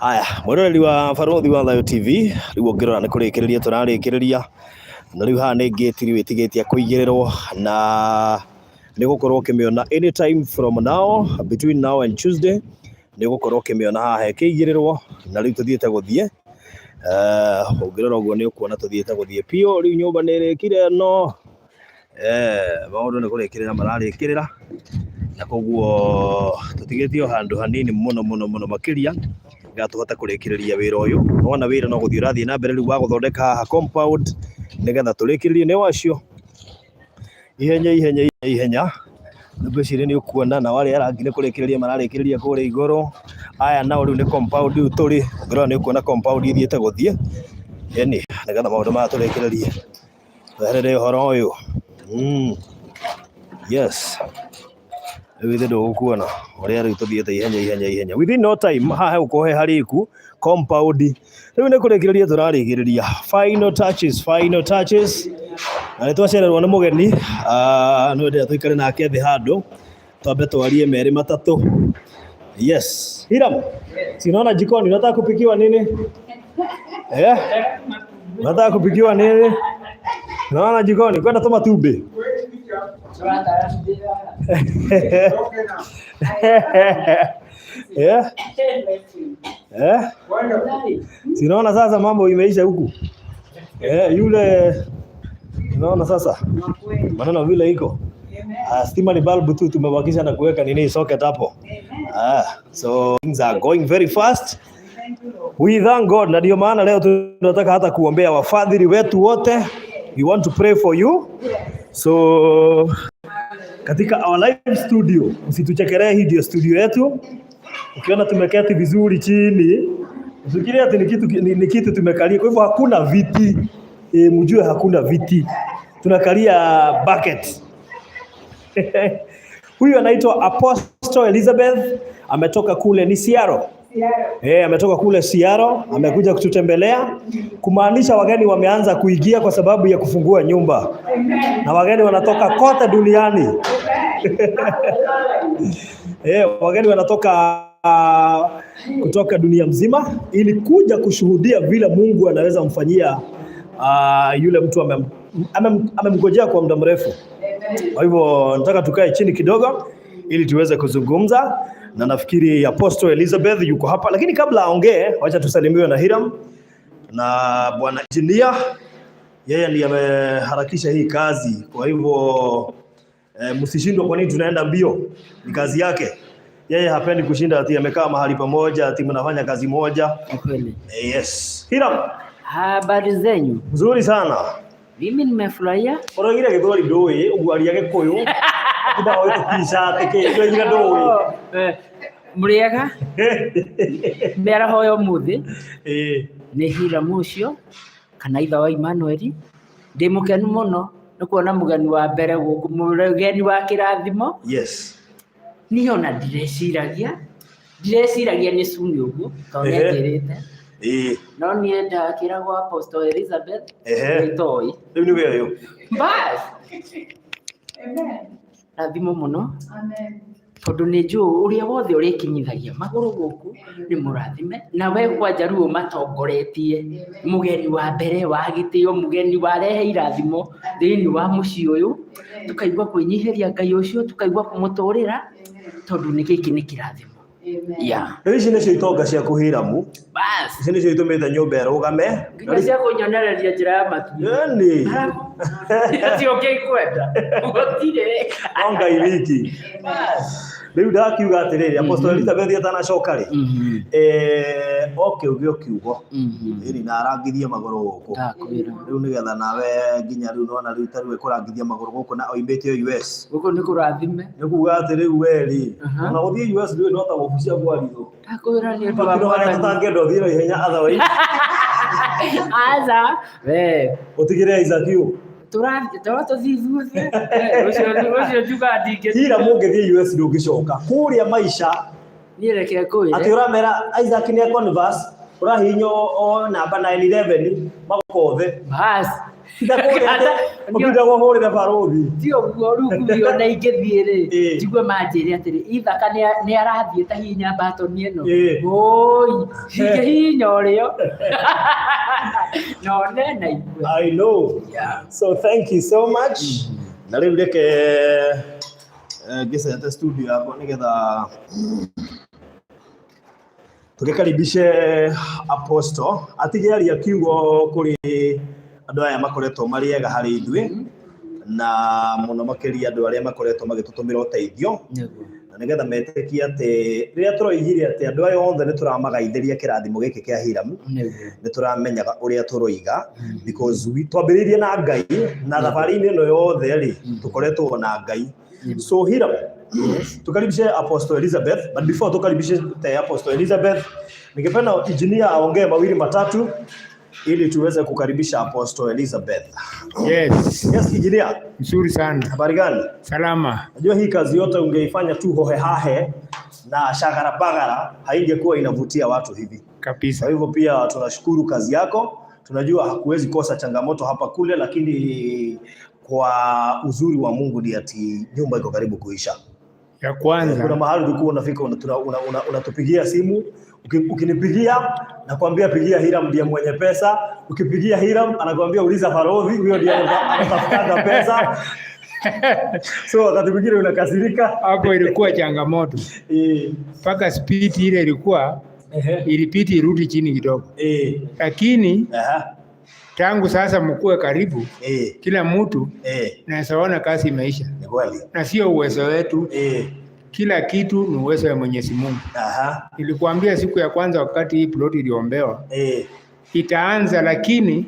Haya, mwĩroreri wa Barũthi wa Thayũ TV, rĩu ũngĩrora nĩ kũrĩkĩrĩria tũrarĩkĩrĩria, na rĩu haha nĩ ngĩti rĩu ĩtigĩtie kũigĩrĩrwo na nĩ ũgũkorwo ũkĩmĩona anytime from now, between now and Tuesday, nĩ ũgũkorwo ũkĩmĩona haha ĩkĩigĩrĩrwo, na rĩu tũthiĩte gũthiĩ. Eh, ũngĩrora ũguo nĩ ũkuona tũthiĩte gũthiĩ biũ, rĩu nyũmba nĩ ĩrĩkire no eh, maũndũ nĩ kũrĩkĩrĩra mararĩkĩrĩra, na koguo tũtigĩtie o handũ hanini mũno mũno mũno makĩria nĩgetha tũhote kũrĩkĩrĩria wĩra ũyũ. Nĩwona wĩra no gũthiĩ ũrathiĩ na mbere rĩu wa gũthondeka haha compound nĩgetha tũrĩkĩrĩrie nĩ wacio ihenya ihenya ihenya. Ngwĩciria nĩ ũkuona nao arĩa arangi nĩ kũrĩkĩrĩria mararĩkĩrĩria kũrĩa igũrũ. Aya nao rĩu nĩ compound rĩu tũrĩ, ũngĩrora nĩ ũkuona compound ithiĩte gũthiĩ. Ĩni, nĩgetha maũndũ maya tũrĩkĩrĩrie. Tweherere ũhoro ũyũ. Yes. Rĩu ithe ndũgũkuona ũrĩa rĩu tũthiĩte ihenya ihenya ihenya. Within no time haha hegũkorwo he harĩku compound. Rĩu nĩ kũrĩkĩrĩria tũrarĩkĩrĩria. Final touches, final touches. Na nĩ twacererwo nĩ mũgeni, ah, nĩ ndĩrenda tũikare nake thĩ handũ twambe twarie merĩ matatũ. Yes. Hiram, si unaona jikoni unataka kupikiwa nini? Eh? Unataka kupikiwa nini? Unaona jikoni kwenda tu matumbĩ. Eh? Eh? Si unaona sasa mambo imeisha huku. Eh, yule unaona sasa maneno vile iko. Ah, stima ni bulb tu tumebakisha na kuweka nini socket hapo. Ah, so things are going very fast. We thank God, na ndio maana leo tunataka hata kuombea wafadhili wetu wote. We want to pray for you. So katika our live studio, usituchekelee, hii ndio studio yetu. Ukiona tumeketi vizuri chini, usifikirie ati ni kitu tumekalia. Kwa hivyo hakuna viti e, mjue hakuna viti, tunakalia bucket. Huyu anaitwa Apostle Elizabeth, ametoka kule ni Seattle. Eh, ametoka kule Seattle, amekuja kututembelea, kumaanisha wageni wameanza kuingia kwa sababu ya kufungua nyumba, na wageni wanatoka kote duniani. Eh, wageni wanatoka kutoka dunia mzima ili kuja kushuhudia vile Mungu anaweza mfanyia yule mtu amemgojea kwa muda mrefu. Kwa hivyo nataka tukae chini kidogo ili tuweze kuzungumza, na nafikiri Apostle Elizabeth yuko hapa, lakini kabla aongee, wacha tusalimiwe na Hiram na bwana engineer. Yeye ndiye ameharakisha hii kazi, kwa hivyo msishindwe kwa nini tunaenda mbio, ni kazi yake. Yeye hapendi kushinda ati amekaa mahali pamoja ati mnafanya kazi moja. Kweli. Yes. Hiram, Habari zenyu? Mzuri sana. Mimi nimefurahia. Ũroigire gĩthweri ndũĩ, ũguo aria Gĩkũyũ. Tindaga ũgĩtũtica atĩ kĩ, ũroigire ndũĩ. Eh, mũrĩega mĩaraho ya ũmũthĩ. Nĩ Hiram ũcio kana ithe wa Emmanuel. Ndĩ mũkenu mũno nĩ kuona mũgeni wa mbere gũkũ, mũgeni wa kĩrathimo. Niĩ ona ndireciragia nĩ cuni ũguo tondũ nĩ anjĩrĩte. No niĩ ndakĩragwo Apostle Elizabeth nĩ toĩ. Rĩu nĩwe ũyũ. Bas. Rathimo mũno tondũ nĩ njũĩ ũrĩa wothe ũrĩkinyithagia magũrũ gũkũ nĩ mũrathime, na we kwanja rĩu ũmatongoretie, mũgeni wa mbere wa gĩtĩo, mũgeni warehe irathimo thĩinĩ wa mũciĩ ũyũ, tũkaigua kwĩnyihĩria Ngai ũcio, tũkaigua kũmũtũrĩra tondũ nĩ gĩkĩ nĩ kĩrathimo. Yeah. Rĩu ici nĩcio itonga ciaku Hiramu. Bas. Ici nĩcio itũmĩte nyũmba ĩrũgame. Nginya cia kũnyonereria njĩra ya matu. Ĩni. Acio ũngĩkwenda. Gũtirĩ. No Ngai wiki. Bas. Rĩu ndakiuga atĩrĩrĩ, Apostle Elizabeth atanacoka rĩ, oke uge o kiugo. Ĩni na arangithie magũrũ gũkũ. Ndakwĩra. Rĩu nĩgetha nawe nginya rĩu nona rĩu ta rĩu ĩkũrangithia magũrũ gũkũ na oimĩte o US. Gũkũ nĩ kũrathime. Nĩ kuga atĩ rĩu we rĩ, ona gũthiĩ US ndũĩ no ta gũbucia gwaritũ. Ndakwĩra nĩ ũndũ wa Bakiro harĩa Mwathani. tũtangĩenda ũthiĩ na ihenya otherwise. Aca. We. Ũtigĩre Isaac ũyũ. Tũrathiĩ toro tũthiĩ ithuothe. Ũcio njugaga ndingĩthiĩ. Hira mũngĩthiĩ US ndũngĩcoka. Kũrĩa maica Niĩ reke ngwĩre. Atĩ ũramera Isaac nĩ Converse, ũrahihinya o namba 911 magũkothe. Bas. Ũkinda kũhũrĩra barũthi. Ti ũguo rĩu ngui ona ingĩthiĩ rĩ, Ĩĩ. njigue manjĩre atĩrĩ, ithaka nĩ arathiĩ ta hihinya mbatoni ĩno. Ĩĩ. Ũi, ingĩhihinya ũrĩo. Na one na igue. I know. Yeah. So thank you so much. Na rĩu reke ngĩcete studio yakwa nĩgetha tũgĩkaribishe Apostle atige aria kiugo kũrĩ andũ aya makoretwo marĩ ega harĩ ithuĩ na mũno makĩria andũ arĩa makoretwo magĩtũtũmĩra ũteithio Nĩguo. Na nĩgetha metĩkie atĩ rĩrĩa tũroigire atĩ andũ aya othe nĩ tũramagaithĩria kĩrathimo gĩkĩ kĩa Hiram, Nĩguo. nĩ tũramenyaga ũrĩa tũroiga because twambĩrĩirie na Ngai na thabarĩ-inĩ ĩno yothe rĩ, tũkoretwo na Ngai. So Hiram, tukaribishe Apostle Elizabeth, but before tukaribishe te Apostle Elizabeth, ningependa engineer aongee mawili matatu ili tuweze kukaribisha Apostle Elizabeth. Yes, Yes, engineer, nzuri sana. Habari gani? Salama. Najua hii kazi yote ungeifanya tu hohehahe na shagara bagara haingekuwa inavutia watu hivi. Kwa Kabisa. hivyo pia tunashukuru kazi yako. Tunajua hakuwezi kosa changamoto hapa kule, lakini kwa uzuri wa Mungu ni ati nyumba iko karibu kuisha. Ya Kuna kwanza mahali ulikuwa unafika unatupigia simu, ukinipigia nakwambia pigia Hiram ndiye mwenye pesa, ukipigia Hiram anakwambia uliza Farodhi, huyo ndiye anatafutanga pesa. So wakati mwingine unakasirika. Hapo ilikuwa changamoto mpaka speed ile ilikuwa ilipiti irudi chini kidogo, lakini tangu sasa mkuwe karibu kila mtu naweza ona kazi imeisha, Ni kweli. Na sio uwezo wetu. Kila kitu ni uwezo wa Mwenyezi Mungu. Nilikuambia siku ya kwanza wakati hii plot iliombewa itaanza, lakini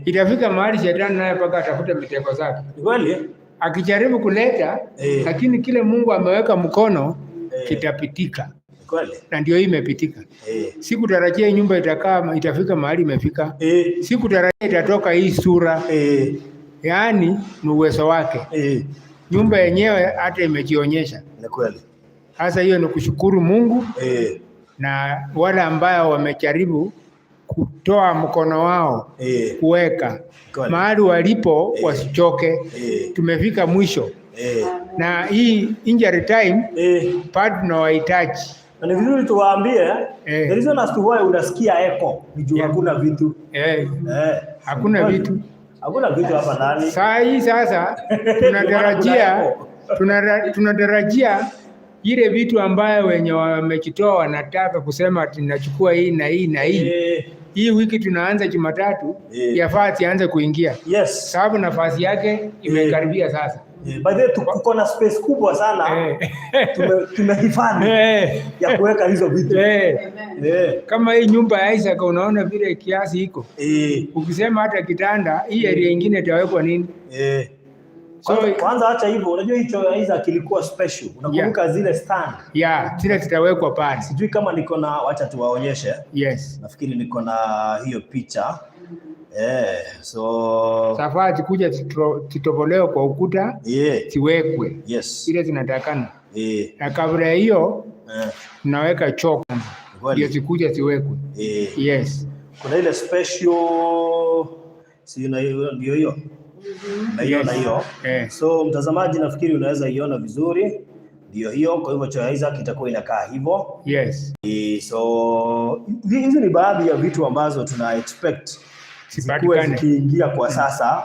itafika mahali shetani naye mpaka atafute mitego zake Ni kweli. Akijaribu kuleta lakini kile Mungu ameweka mkono kitapitika, Ni kweli. Na ndio hii imepitika. Sikutarajia hii nyumba itakaa itafika mahali imefika, sikutarajia itatoka hii sura, yaani ni uwezo wake. Nyumba yenyewe hata imejionyesha. Ni kweli. Sasa hiyo ni kushukuru Mungu na wale ambao wamejaribu kutoa mkono wao kuweka mahali walipo wasichoke. Tumefika mwisho na hii injury time bado tunawahitaji. Na ni vizuri tuwaambie the reason as to why unasikia echo ni juu hakuna vitu. Hakuna Kweli. vitu. Hakuna vitu hapa ndani. Saa hii sasa tunatarajia tunatarajia ile vitu ambayo wenye wamejitoa wanataka kusema tunachukua hii na hii na hii. Hii wiki tunaanza Jumatatu, yafaa zianze kuingia. Sababu nafasi yake imekaribia sasa. By the way, tuko na space kubwa sana. Tumehifadhi ya kuweka hizo vitu. Kama hii nyumba ya Isaac unaona vile kiasi iko. Ukisema hata kitanda, hii area nyingine itawekwa nini? So, Kwanza acha hivyo, unajua hicho ya Isaac kilikuwa special. Unakumbuka zile stand? Yeah, zile zitawekwa pale. Sijui kama niko na, wacha tuwaonyeshe. Yes. Nafikiri niko na hiyo picha. So Safari zikuja zitobolewe kwa ukuta, ziwekwe. Zile zinatakana. Na kabla ya hiyo tunaweka choo kwanza. Kweli. Ndio zikuja ziwekwe. Yes. Kuna ile special, si na hiyo ndio hiyo. Na hiyo na hiyo. So mtazamaji, nafikiri unaweza iona vizuri. Ndio hiyo, kwa hivyo choo ya Isaac itakuwa inakaa hivyo. So hizi ni baadhi ya vitu ambazo tuna expect zikuwe Zipatikane. zikiingia kwa sasa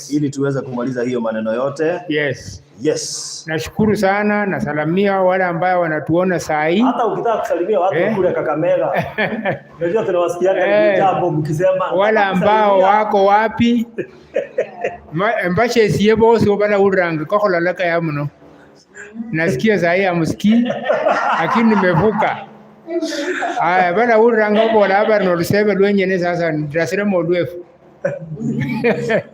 ili tuweze kumaliza hiyo maneno yote. Yes. Yes. Nashukuru sana, nasalamia wale ambao wanatuona saa hii. Hata ukitaka kusalimia watu kule Kakamega. Unajua tunawasikiaga jambo mkisema Wale ambao kusalimia. wako wapi? Mbashe bosi obala uranga kokholalaka ya muno. Nasikia saa hii amsikii lakini nimevuka. Aya bala uranga bola aba nolusebe lwenyene sasa ndasiremo olwefu.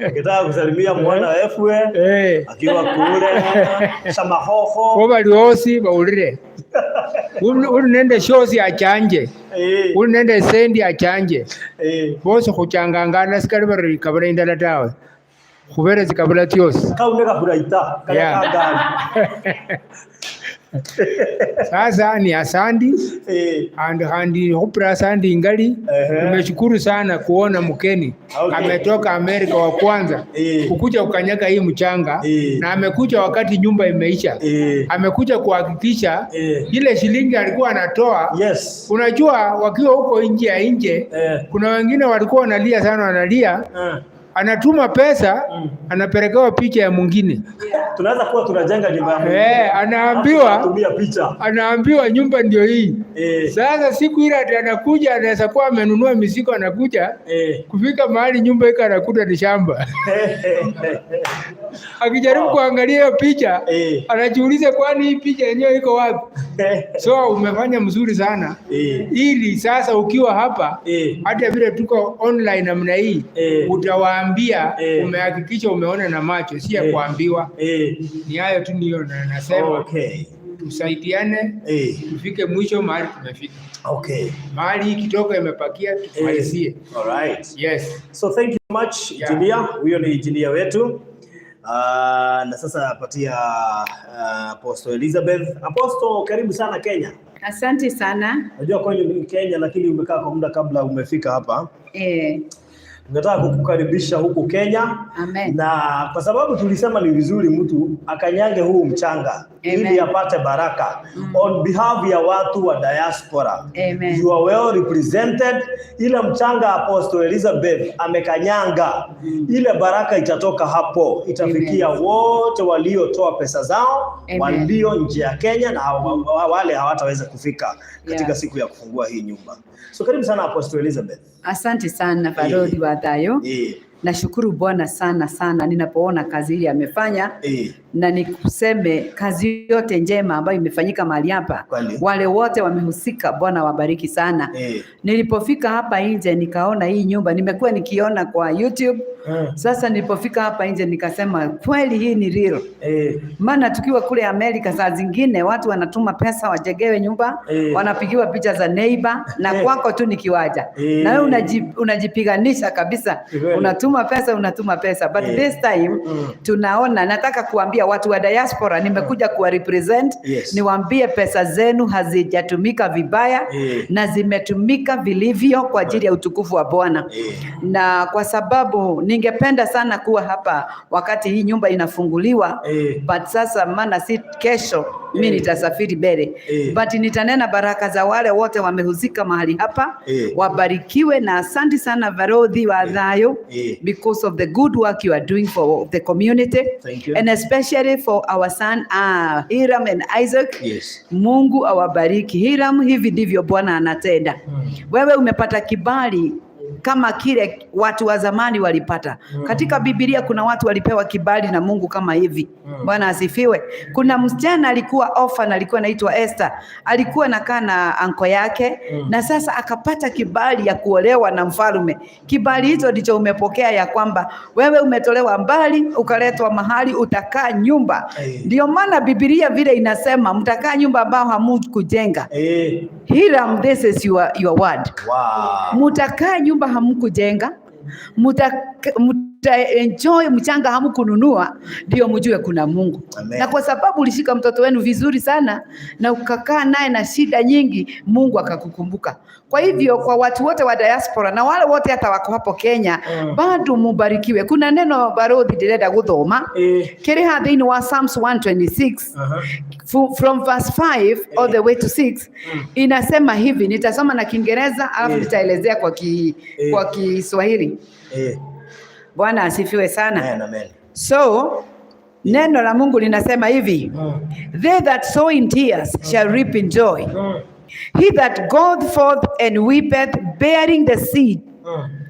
Ukitaka kusalimia mwana efwe akiwa kule Samahoho. Obali osi bawulire. Uli nende shosi achanje. Uli nende sendi achanje. Bosi khuchangangana sikali bari kabula indala tawe. Khubere zikabula tyosi. Kaune kakuraita kaya kangari. Sasa ni asandi and handi hupra asandi ingali. Tumeshukuru sana kuona mkeni ametoka Amerika wa kwanza kukuja kukanyaga hii mchanga na amekuja wakati nyumba imeisha. Amekuja kuhakikisha ile shilingi alikuwa anatoa. Unajua, wakiwa huko nje ya nje kuna wengine walikuwa wanalia sana, wanalia, anatuma pesa, anapelekewa picha ya mwingine. Tunaweza kuwa tunajenga nyumba ya Mungu. Anaambiwa Tumia picha. Anaambiwa nyumba ndio hii. Sasa siku ile ati anakuja, anaweza kuwa amenunua mizigo, anakuja kufika mahali nyumba iko anakuta ni shamba. Akijaribu kuangalia hiyo picha anajiuliza, kwani hii picha yenyewe iko wapi? So umefanya mzuri sana ili sasa ukiwa hapa hata vile tuko online namna hii utawaambia umehakikisha umeona na macho, si ya kuambiwa. Ni hayo tu niyo na nasema tusaidiane tufike mwisho mahali tumefika. Mahali hii kitoka imepakia tumalizie. All right. Yes. So thank you much, engineer. Huyo ni engineer wetu. Na sasa apatia Apostle Elizabeth. Apostle, karibu sana Kenya. Asante sana. Najua kwenye ni Kenya lakini umekaa kwa muda kabla umefika hapa. Tunataka kukukaribisha huku Kenya. Amen. Na kwa sababu tulisema ni vizuri mtu akanyange huu mchanga Amen. ili apate baraka on behalf ya watu wa diaspora. Amen. You are well represented. Ile mchanga Apostle Elizabeth amekanyanga, ile baraka itatoka hapo, itafikia wote waliotoa pesa zao, Amen. walio nje ya Kenya na wale hawataweza kufika katika siku ya kufungua hii nyumba. So karibu sana, Apostle Elizabeth. Asante sana, Balozi wa Thayo. Nashukuru Bwana sana sana ninapoona kazi hii amefanya na nikuseme kazi yote njema ambayo imefanyika mahali hapa, wale wote wamehusika, Bwana wabariki sana. Nilipofika hapa nje nikaona hii nyumba, nimekuwa nikiona kwa YouTube. Sasa nilipofika hapa nje nikasema kweli hii ni real. Maana tukiwa kule Amerika saa zingine watu wanatuma pesa wajengewe nyumba, wanapigiwa picha za neighbor na kwako tu ni kiwanja. Na wewe unajipiganisha kabisa. Ni kweli. Unatuma pesa, unatuma pesa. But this time tunaona, nataka kuambia watu wa diaspora, nimekuja kuwa represent, niwaambie pesa zenu hazijatumika vibaya na zimetumika vilivyo kwa ajili ya utukufu wa Bwana. Na kwa sababu ningependa sana kuwa hapa wakati hii nyumba inafunguliwa, but sasa maana si kesho mi nitasafiri mbele, but nitanena baraka za wale wote wamehusika mahali hapa, wabarikiwe. Na asante sana, Barodhi wa Thayo, because of the good work you are doing for the community Thank you. and especially for our son, Hiram and Isaac. Mungu awabariki. Hiram, hivi ndivyo Bwana anatenda. Wewe umepata kibali kama kile watu wa zamani walipata. Katika Biblia kuna watu walipewa kibali na Mungu kama hivi. Bwana asifiwe. Kuna msichana alikuwa orphan, alikuwa anaitwa Esther. Alikuwa anakaa na anko yake na sasa akapata kibali ya kuolewa na mfalme. Kibali hicho ndicho umepokea, ya kwamba wewe umetolewa mbali ukaletwa mahali utakaa nyumba. Ndio maana Biblia vile inasema mtakaa nyumba ambao hamukujenga. Hiram, this is your word. Mutakaa nyumba hamkujenga, muta enjoy mchanga hamkununua, ndio mjue kuna Mungu. Amen. Na kwa sababu ulishika mtoto wenu vizuri sana na ukakaa naye na shida nyingi, Mungu akakukumbuka. Kwa hivyo kwa watu wote wa diaspora na wale wote hata wako hapo Kenya, bado mubarikiwe. Kuna neno barothi ndĩrenda gũthoma kĩrĩ haha thĩinĩ wa Psalms 126 from verse 5 all the way to 6. Inasema hivi, nitasoma na Kiingereza alafu nitaelezea kwa Kiswahili. Bwana asifiwe sana. Amen, amen. So neno la Mungu linasema hivi: They that sow in tears shall reap in joy. He that goeth forth and weepeth, bearing the seed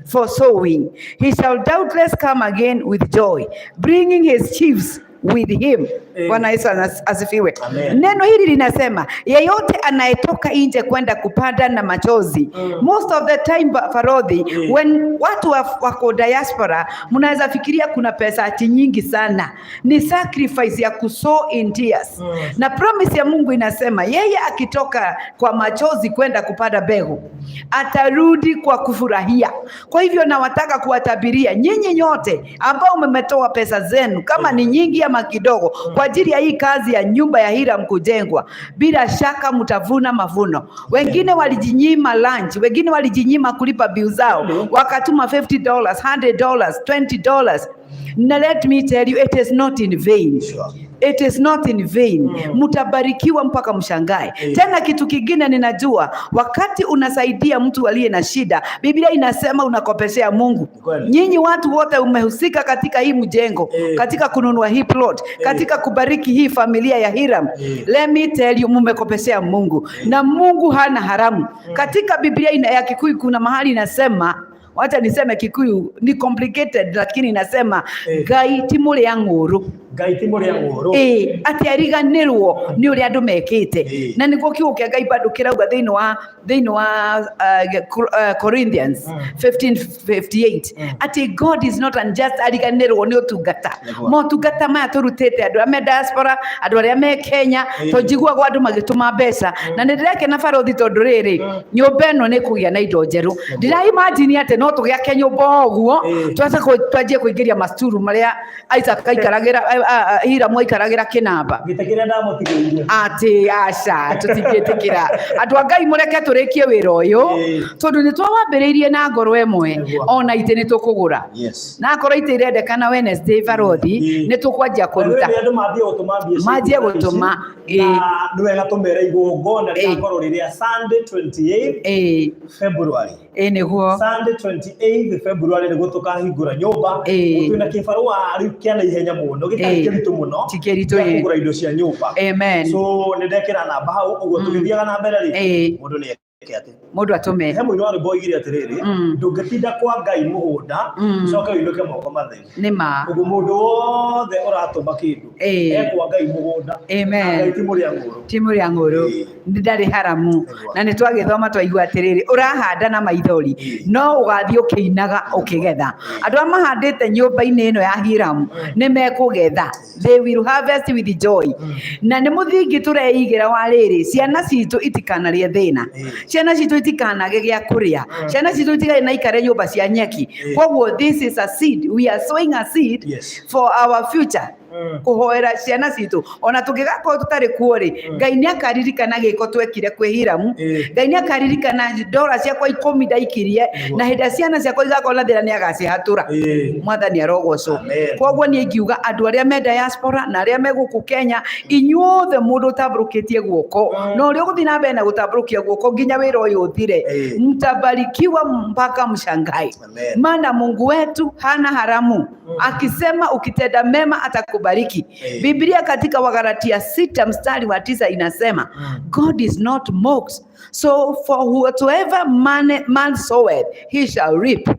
for sowing, he shall doubtless come again with joy, bringing his sheaves with him. Bwana Yesu asifiwe. Amen. Neno hili linasema yeyote anayetoka nje kwenda kupanda na machozi. Most of the time, Farodhi, when watu wako diaspora, mnaweza fikiria kuna pesa ati nyingi sana. Ni sacrifice ya kusow in tears. Na promise ya Mungu inasema yeye akitoka kwa machozi kwenda kupanda mbegu atarudi kwa kufurahia. Kwa hivyo nawataka kuwatabiria nyinyi nyote ambao mmetoa pesa zenu, kama ni nyingi ama ama kidogo kwa ajili ya hii kazi ya nyumba ya Hiram kujengwa, bila shaka mtavuna mavuno. Wengine walijinyima lunch, wengine walijinyima kulipa bill zao, wakatuma $50, $100, $20. Na let me tell you, it is not in vain. It is not in vain. Mtabarikiwa mpaka mshangae. Tena kitu kingine ninajua, wakati unasaidia mtu aliye na shida, Biblia inasema unakopeshea Mungu. Kweli. Nyinyi watu wote umehusika katika hii mjengo, katika kununua hii plot, katika kubariki hii familia ya Hiram. Let me tell you, mumekopeshea Mungu na Mungu hana haramu. Katika Biblia ya Kikuyu kuna mahali inasema, wacha niseme Kikuyu ni complicated, lakini inasema Ngai ti mũrĩa ng'ũrũ. Ngai ti mũrĩa ng'ũrũ. Ĩĩ, atĩ ariganĩrwo nĩ ũrĩa andũ mekĩte. Na nĩguo kiugo kĩa Ngai bado kĩrauga thĩinĩ wa Corinthians 15:58 atĩ God is not unjust ariganĩrwo nĩ ũtungata. Motungata maya tũrutĩte andũ arĩa me diaspora, andũ arĩa me Kenya, tũnjiguagwo andũ magĩtũma mbeca, na nĩ ndĩrakena barothi tondũ rĩrĩ nyũmba ĩno nĩ kũgĩa na indo njerũ. Ndĩra imagine atĩ no tũgĩake nyũmba o ũguo, twaca twanjie kũingĩria macuru marĩa Isaac aikaragĩra, Hiramu aikaragĩra kĩnamba. Gĩtĩ kĩrĩa ndamũtigĩire. Atĩ aca, tũtingĩtĩkĩra. Andũ a Ngai, mũreke tũrĩkie wĩra ũyũ, tondũ nĩ twawambĩrĩirie na ngoro ĩmwe. Ona itĩ nĩ tũkũgũra, na akorwo itĩ irendekana Wednesday, barothi, nĩ tũkwanjia kũruta. Rĩu andũ mambie gũtũma mbia cia Manjie ici. gũtũma, Na nĩ wega tũmere igongona rĩgakorwo rĩrĩa Sunday 28 February. Ĩĩ, nĩguo. Sunday 28 February nĩguo tũkahingũra nyũmba. Twĩna kĩbarũa rĩu kĩa naihenya mũno, gĩtarĩ kĩritũ mũno, Ti kĩritũ, gĩa ĩĩ. kũgũra indo cia nyũmba. Amen. So nĩ ndekĩra namba hau ũguo, tũgĩthiaga na mbere rĩ, mũndũ nĩ eke atĩ Mũndũ atũme. He mũini wa rwĩmbo oigire atĩrĩrĩ, ndũngĩtinda kwa Ngai mũgũnda ũcoke ũinũke moko matheri. Nĩ ma. Ũguo mũndũ wothe ũratũma kĩndũ ekwa Ngai mũgũnda. Amen. Na Ngai ti mũrĩa ng'ũrũ. Ti mũrĩa ng'ũrũ. Nĩ ndarĩ haramu. Na nĩ twagĩthoma twaigua atĩrĩrĩ, ũrahanda na maithori no ũgathiĩ ũkĩinaga ũkĩgetha. Andũ arĩa mahandĩte nyũmba-inĩ ĩno ya Hiram nĩ mekũgetha, they will harvest with joy. Na nĩ mũthingi tũreigĩra wa rĩrĩ, ciana citũ itikanarĩe thĩna, ciana citũ itikanage gĩa kũrĩa, ciana citũ itigae na ikare nyũmba cia nyeki. Koguo this is a seed, we are sowing a seed for our future, kũhoera ciana citũ ona tũngĩgakorwo tũtarĩ kuo rĩ, Ngai nĩ akaririkana gĩko twekire kwĩ Hiramu. Ngai nĩ akaririkana ndora ciakwa 10 ndaikirie, na hĩndĩ ĩrĩa ciana ciakwa igakorwo na thĩna nĩ agacihatũra. Mwathani arogocwo. Amen. Koguo niĩ ingiuga andũ arĩa me diaspora na arĩa me gũkũ Kenya, inyuothe mũndũ ũtambũrũkĩtie guoko na ũrĩa ũgũthiĩ na mbere na gũtambũrũkia guoko nginya wĩra ũyũ ũthire, mtabarikiwa mpaka mshangae. Amen. Maana Mungu wetu hana haramu, akisema ukitenda mema atakubariki. Biblia katika Wagalatia 6 mstari wa 9 inasema, God is not mocked, so for whatsoever man soweth he shall reap.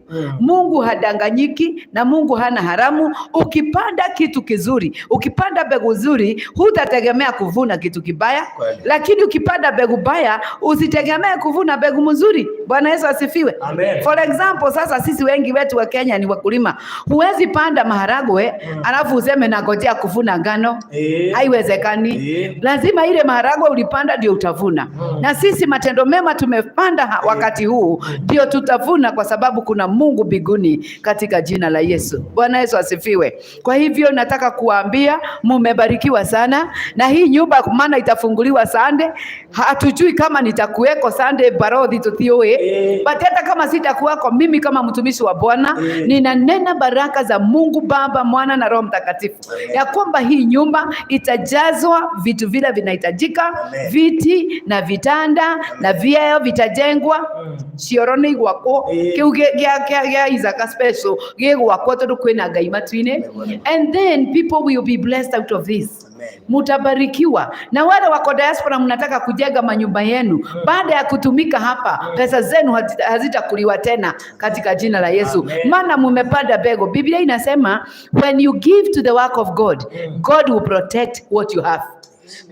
Mungu hadanganyiki na Mungu hana haramu. Ukipanda kitu kizuri, ukipanda mbegu nzuri, hutategemea kuvuna kitu kibaya. Lakini ukipanda mbegu baya, usitegemee kuvuna mbegu mzuri. Bwana Yesu asifiwe. Amen. For example, sasa sisi wengi wetu wa Kenya ni wakulima. Huwezi panda maharagwe alafu useme nangojea kuvuna ngano. Haiwezekani. Lazima ile maharagwe ulipanda ndio utavuna. Na sisi matendo mema tumepanda wakati huu ndio tutavuna, kwa sababu kuna Mungu mbinguni, katika jina la Yesu. Bwana Yesu asifiwe. Kwa hivyo nataka kuwaambia mumebarikiwa sana na hii nyumba, maana itafunguliwa Sunday. Hatujui kama nitakuweko Sunday, barothi, tutiũĩ. But hata kama sitakuwako, mimi kama mtumishi wa Bwana ninanena baraka za Mungu Baba, Mwana na Roho Mtakatifu ya kwamba hii nyumba itajazwa vitu vile vinahitajika, Amen. viti na vitanda na vyeo vitajengwa, cioro nĩ igwakwo, kĩu gĩa Isaka special gĩgwakwo tondũ kwĩna Ngai matu-inĩ, and then people will be blessed out of this. Amen. Mutabarikiwa. Na wale wako diaspora mnataka kujenga manyumba yenu, baada ya kutumika hapa, pesa zenu hazitakuliwa tena katika jina la Yesu. Amen. Maana mumepanda mbegu. Biblia inasema when you give to the work of God, God will protect what you have.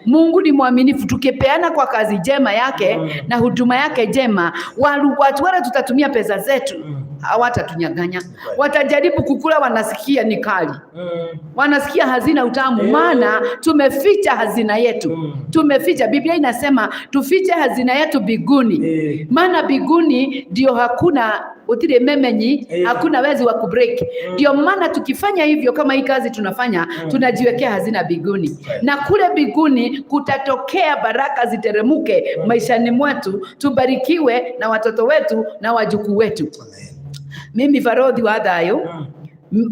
Mungu ni mwaminifu, tukipeana kwa kazi njema yake na huduma yake njema, watu wale tutatumia pesa zetu. Hawatatunyang'anya. Watajaribu kukula, wanasikia ni kali, wanasikia hazina utamu, maana tumeficha hazina yetu. Tumeficha. Biblia inasema tufiche hazina yetu biguni, maana biguni ndio hakuna utire memenyi, hakuna wezi wa kubreak. Ndio maana tukifanya hivyo, kama hii kazi tunafanya, tunajiwekea hazina biguni, na kule biguni kutatokea baraka ziteremuke maishani mwetu, tubarikiwe na watoto wetu na wajukuu wetu. Mimi Barothi wa Thayo,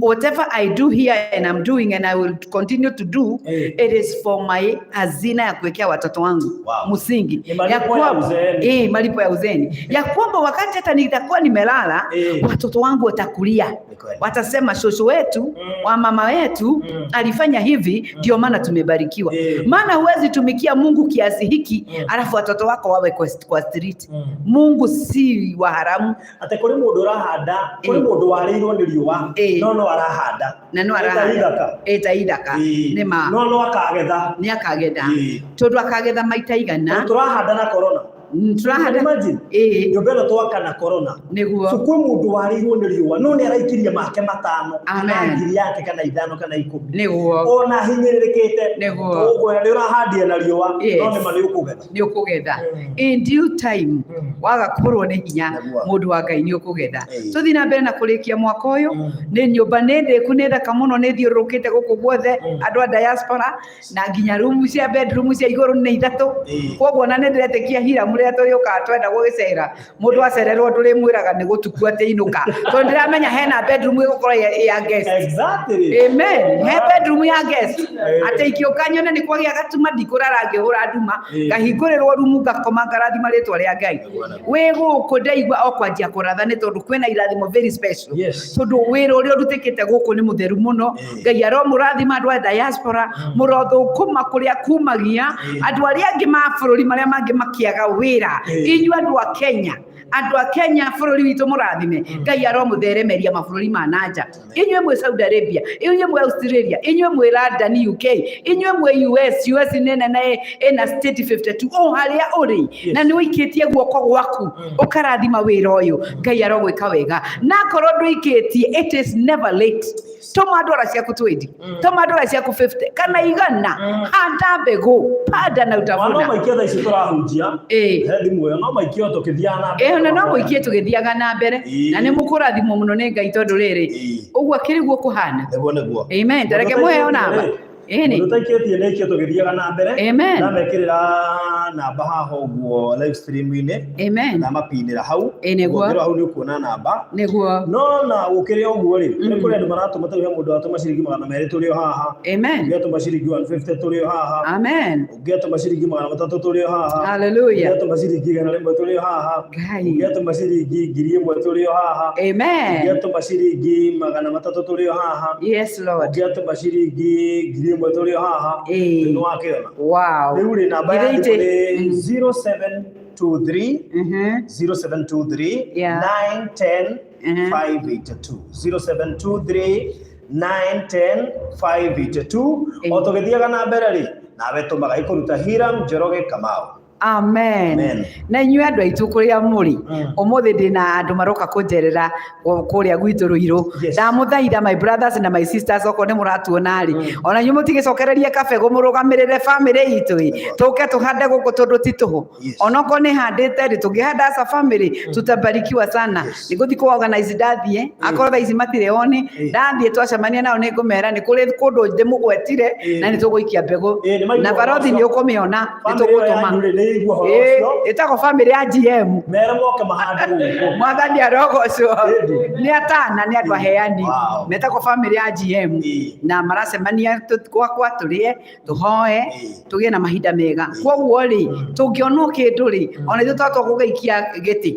whatever I do here and I'm doing and I will continue to do, it is for my hazina ya kuwekea watoto wangu msingi. Ni malipo Ya kwamba ya uzeeni. Malipo ya uzeeni, ya kwamba wakati hata nitakuwa nimelala, watoto wangu watakulia, Ni kweli. watasema shosho wetu wa mama wetu alifanya hivi, ndio maana tumebarikiwa. Maana huwezi tumikia Mungu kiasi hiki alafu watoto wako wawe kwa street. Mungu si wa haramu. Atĩ kũrĩ mũndũ ũrahanda, kũrĩ mũndũ warĩirwo nĩ riũa, no arahanda. Na no Ĩta arahanda ithaka. Ĩta ithaka. Nĩ ma. No akagetha. Nĩ akagetha, tondũ akagetha maita igana. Tondũ tũrahanda na corona. Tũrahanda. Imagine. Nyũmba ĩno twaka na corona. Nĩguo. So kwĩ mũndũ warĩirwo nĩ riũa no nĩ araikirie make matano Amen. kana ngiri yake kana ithano kana ikũmi, ona hinyĩrĩrĩkĩte. Ũguo nĩ ũrahandia na riũa, no nĩ ma nĩ ũkũgetha. Nĩ ũkũgetha in due time. Waga kũrwo nĩ hinya, mũndũ wa Ngai, nĩ ũkũgetha. Tũthiĩ na mbere na kũrĩkia mwaka ũyũ. Nĩ nyũmba nĩ ndĩku, nĩ thaka mũno, nĩ thiũrũrũkĩte gũkũ guothe, andũ a diaspora, na nginya room cia bedroom cia igũrũ nĩ ithatũ. Koguo ona nĩ ndĩretĩkia Hiram rĩrĩa tũrĩũkaga twenda gũgĩcera, mũndũ acererwo ndũrĩmwĩraga nĩ gũtuku atĩ inũka, tondũ ndĩramenya hena bedroom ĩgũkorwo ya guest. Amen. He bedroom ya guest. Atĩ ingĩũka nyone nĩ kwagĩa gatuma, ndikũrara ngĩhũra nduma, ngahingũrĩrwo rumu, ngakoma, ngarathima rĩtwa rĩa Ngai. Wĩ gũkũ ndaigua o kwanjia kũratha, nĩ tondũ kwĩna irathimo very special. Tondũ wĩra ũrĩa ũrutĩkĩte gũkũ nĩ mũtheru mũno. Ngai aromũrathima andũ a diaspora, mũrothũkũma kũrĩa kumagia andũ arĩa angĩ ma bũrũri marĩa mangĩ makĩaga wĩra. Inyuĩ andũ a Kenya, andũ a Kenya, bũrũri witũ mũrathime, Ngai aromũtheremeria mabũrũri ma nanja. Inyuĩ mwĩ Saudi Arabia, inyuĩ mwĩ Australia, inyuĩ mwĩ London UK, inyuĩ mwĩ US, US nĩ nene, ĩna state 52, o harĩa ũrĩ na nĩ ũikĩtie guoko gwaku ũkarathima wĩra ũyũ, Ngai arogwĩka wega. Na akorwo ndũikĩtie, it is never late. Tũma ndora ciaku 20, tũma ndora ciaku 50 kana 100. Handa mbegũ, panda na Wa no utavuna. maikie thaa ici tũrahunjia. He thimũ ĩyo no maikie o tũkĩthiaga na mbere. Ĩyo na no mũikie tũgĩthiaga na mbere. Na nĩ mũkũrathimwo mũno nĩ Ngai, tondũ rĩrĩ, ũguo akĩrĩ guo kũhana. Nĩguo, nĩguo. Amen. Tareke mũheo namba ĩni. Mũndũ ũtaikĩtie nĩ aikie tũgĩthiaga na mbere. Amen. Ndamekĩrĩra namba haha ũguo live stream-inĩ. Ndamapinĩra hau. Ĩ, nĩguo. Ũngĩrora hau nĩ ũkuona namba. No na gũkĩrĩ ũguo rĩ, nĩ kũrĩ andũ maratũma. Tarĩu he mũndũ watũma ciringi 200 tũrĩ o haha. Ũngĩ atũma ciringi 150 tũrĩ o haha. Ũngĩ atũma ciringi 300 tũrĩ o haha. Hallelujah. Ũngĩ atũma ciringi 100 tũrĩ o haha. Ngai. Ũngĩ atũma ciringi 1000 tũrĩ o haha. Ũngĩ atũma ciringi 300 tũrĩ o haha. Yes, Lord. Ũngĩ atũma ciringi 1000 tũrĩ o haha. Nĩ wakĩona. Rĩu rĩ, namba ya Githĩ thimũ itĩ- nĩ 0723 0723 910 582, 0723 910 582. O tũgĩthiaga na mbere rĩ, nawe tũmaga ĩkũruta Hiram Njoroge Kamau. Amen. Amen. Na inyuĩ andũ aitũ kũrĩa mũrĩ, ũmũthĩ ndĩna andũ maroka kũnjerera kũrĩa gwitũ Rũirũ. Ndamũthaitha, my brothers na my sisters, okorwo nĩ mũratuona rĩ, ona inyuĩ mũtigĩcokererie kabegũ mũrũgamĩrĩre family itũ ĩ, tũke tũhande gũkũ, tondũ ti tũhũ. Onokorwo nĩ handĩte rĩ, tũngĩhanda as a family, tutabarikiwa sana. Nĩ ngũthiĩ kũ organize ndathiĩ, akorwo thaa ici matirĩ oni, ndathiĩ twacemania nao nĩ ngũmera nĩ kũrĩ kũndũ ndĩmũgwetire na nĩ tũgũikia mbegũ. Ĩ, nĩ maigua Na ũhoro barothi ũcio. nĩ ũkũmĩona, nĩ Family ĩyo tũgũtũma. yanyu rĩ, nĩ ĩigua ũhoro ũcio. Ĩtagwo family ya GM. Mere moke mahande gũkũ. Mwathani arogocwo. Ĩndĩ. Nĩ atana, nĩ andũ aheani. Metagwo family ya GM. Na maracemania gwakwa, tũrĩe, tũhoe, tũgĩe na mahinda mega. Koguo rĩ, tũngĩona o kĩndũ rĩ, ona ithuĩ twatua gũgĩikia gĩtĩ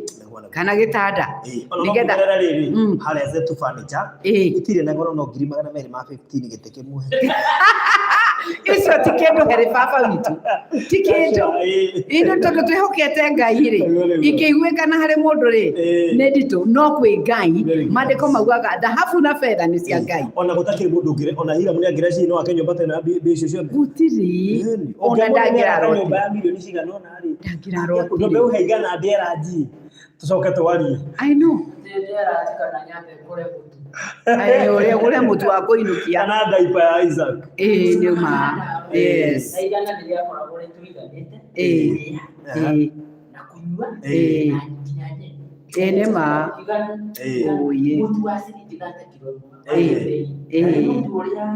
kana gĩtanda Ona no nĩgetha mũgerere rĩrĩ harĩa Zetu Furniture, itirĩ na goro, no ngiri 215 gĩtĩ kĩmwe. Icio ti kĩndũ harĩ baba witũ, ti kĩndũ. Ithuĩ tondũ twĩhokete Ngai rĩ, Nĩguo, nĩguo. ingĩiguĩkana harĩ mũndũ rĩ, nĩ nditũ, no kwĩ Ngai. Very good. Maandĩko maugaga thahabu na betha nĩ cia Ngai. Ona gũtakĩrĩ mũndũ ũngĩ, ona Hiramu nĩ angĩreciria no ake nyũmba ta ĩno ya mbia icio ciothe. Gũtirĩ, Ĩni. ona Ũngĩamũra nĩ araka ndangĩrarotire. nyũmba ya mirioni cigana ũna rĩ. Ndangĩrarotire. Ndũmbe ũhe igana ndĩera nji. Tũcoke twarie. I know. Ndĩratikana nyambe ngũre mũtu. Ĩ, ũrĩa ũrĩa mũtu wa kũinũkia. Kana ndaipa ya Isaac. Ĩ, nĩ ma. Yes. Na igana nĩrĩakoragwo rĩtũiganĩte. Ĩ. Kũrĩa Ĩ. na kũnyua Ĩ. na nginya nyeni. Ĩ, nĩ ma. Igana. Ĩ. Ũyĩ. Mũtu wa ciringi thate kiro ĩmwe. Ĩ. Ĩ. Na nĩ mũtu ũrĩa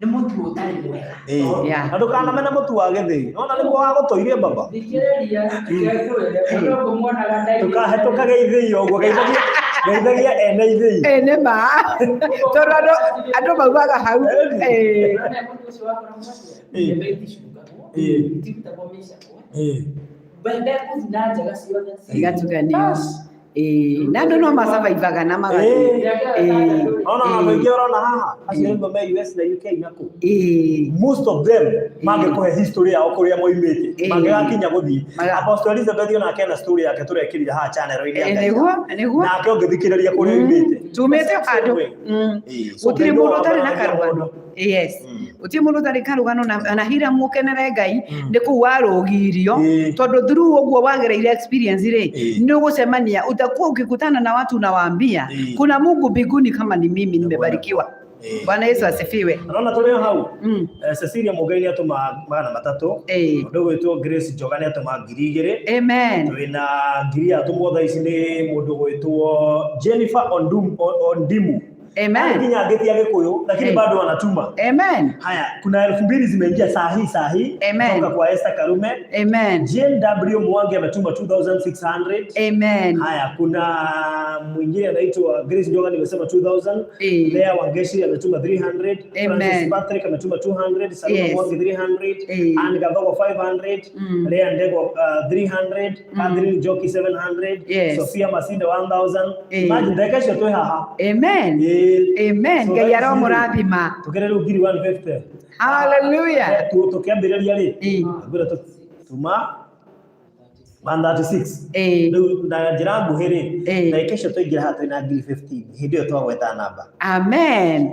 nĩ mũtu ũtarĩ mwega. Ĩ. Yeah. Na ndũkanamene mũtu wa gĩthĩi. Nona nĩguo wa gũtũirie baba. Thikĩrĩria, reke ngwĩre, ũndũ ngũmuonaga ndairĩte. Ndũkahetũkage ithĩi o ũguo geithagia geithagia ene ithĩi. Ĩ, nĩ ma. Tondũ andũ maugaga hau. Ĩ. Nĩ mũtu ũcio wakoragwo atĩa? Ĩ. Mbembe iticungagwo, Ĩ. itirutagwo mĩcakwe. Ĩ. Mbembe kũthi na njega ciothe. Igatukanio. Ĩ, na andũ no macabaibaga na magathiĩ. Ĩ. Ona andũ aingĩ ũrona haha acio nĩguo me US na UK na kũ. Ĩ. Most of them mangĩkũhe history yao kũrĩa moimĩte Ĩ. mangĩgakinya gũthiĩ. Apostle Elizabeth onake ena story yake tũrekĩrire haha channel-inĩ ya Ĩ, Ngai. nĩguo, nĩguo. Nake ũngĩthikĩrĩria kũrĩa oimĩte. Tumĩte handũ. Ĩ, so Gũtirĩ Ngai mũndũ no ũtarĩ na ambaragia karũgano. mũndũ. Yes. Gũtirĩ mũndũ ũtarĩ karũgano na Hiramu ũkenere Ngai nĩ kũu warũgirio tondũ through ũguo wagereire experience rĩ, nĩ ũgũcemania, utakuwa ukikutana na watu unawaambia kuna Mungu mbinguni kama ni mimi nimebarikiwa. Bwana Yesu asifiwe. Naona tũrĩ o hau. Cecilia Mũngai nĩ atũma 300. Mũndũ ũgwĩtwo Grace Njoga nĩ atũma 2000. Amen. Twĩna ngiri yatũmwo thaa ici nĩ mũndũ ũgwĩtwo Jennifer Ondimu. Amen. Nginya ngĩtia Gĩkũyũ lakini bado wanatuma. Amen. Haya, kuna 2000 zimeingia saa hii saa hii. Amen. Kutoka kwa Esther Karume. Amen. Jane W Mwangi ametuma 2600. Amen. Haya, kuna mwingine anaitwa Grace Njoga nimesema 2000. Lea Wangeshi ametuma 300. Amen. Francis Patrick ametuma 200. Salma Mwangi 300. Anne Gathogo 500. Lea Ndego 300. Catherine Njoki 700. Sophia Masinde 1000. Imagine ndagĩka icio twĩ haha. Amen. Amen. So Ngai thaa ici aromũrathima. Tũkĩrĩ rĩu ngiri 150. Hallelujah. Tũkĩambĩrĩria rĩ, ngwĩra tuma 136. Rĩu na njĩra nguhĩ rĩ, ndagĩka icio twaingĩra haha twĩna ngiri 15 hĩndĩ ĩyo twagweta namba. Amen.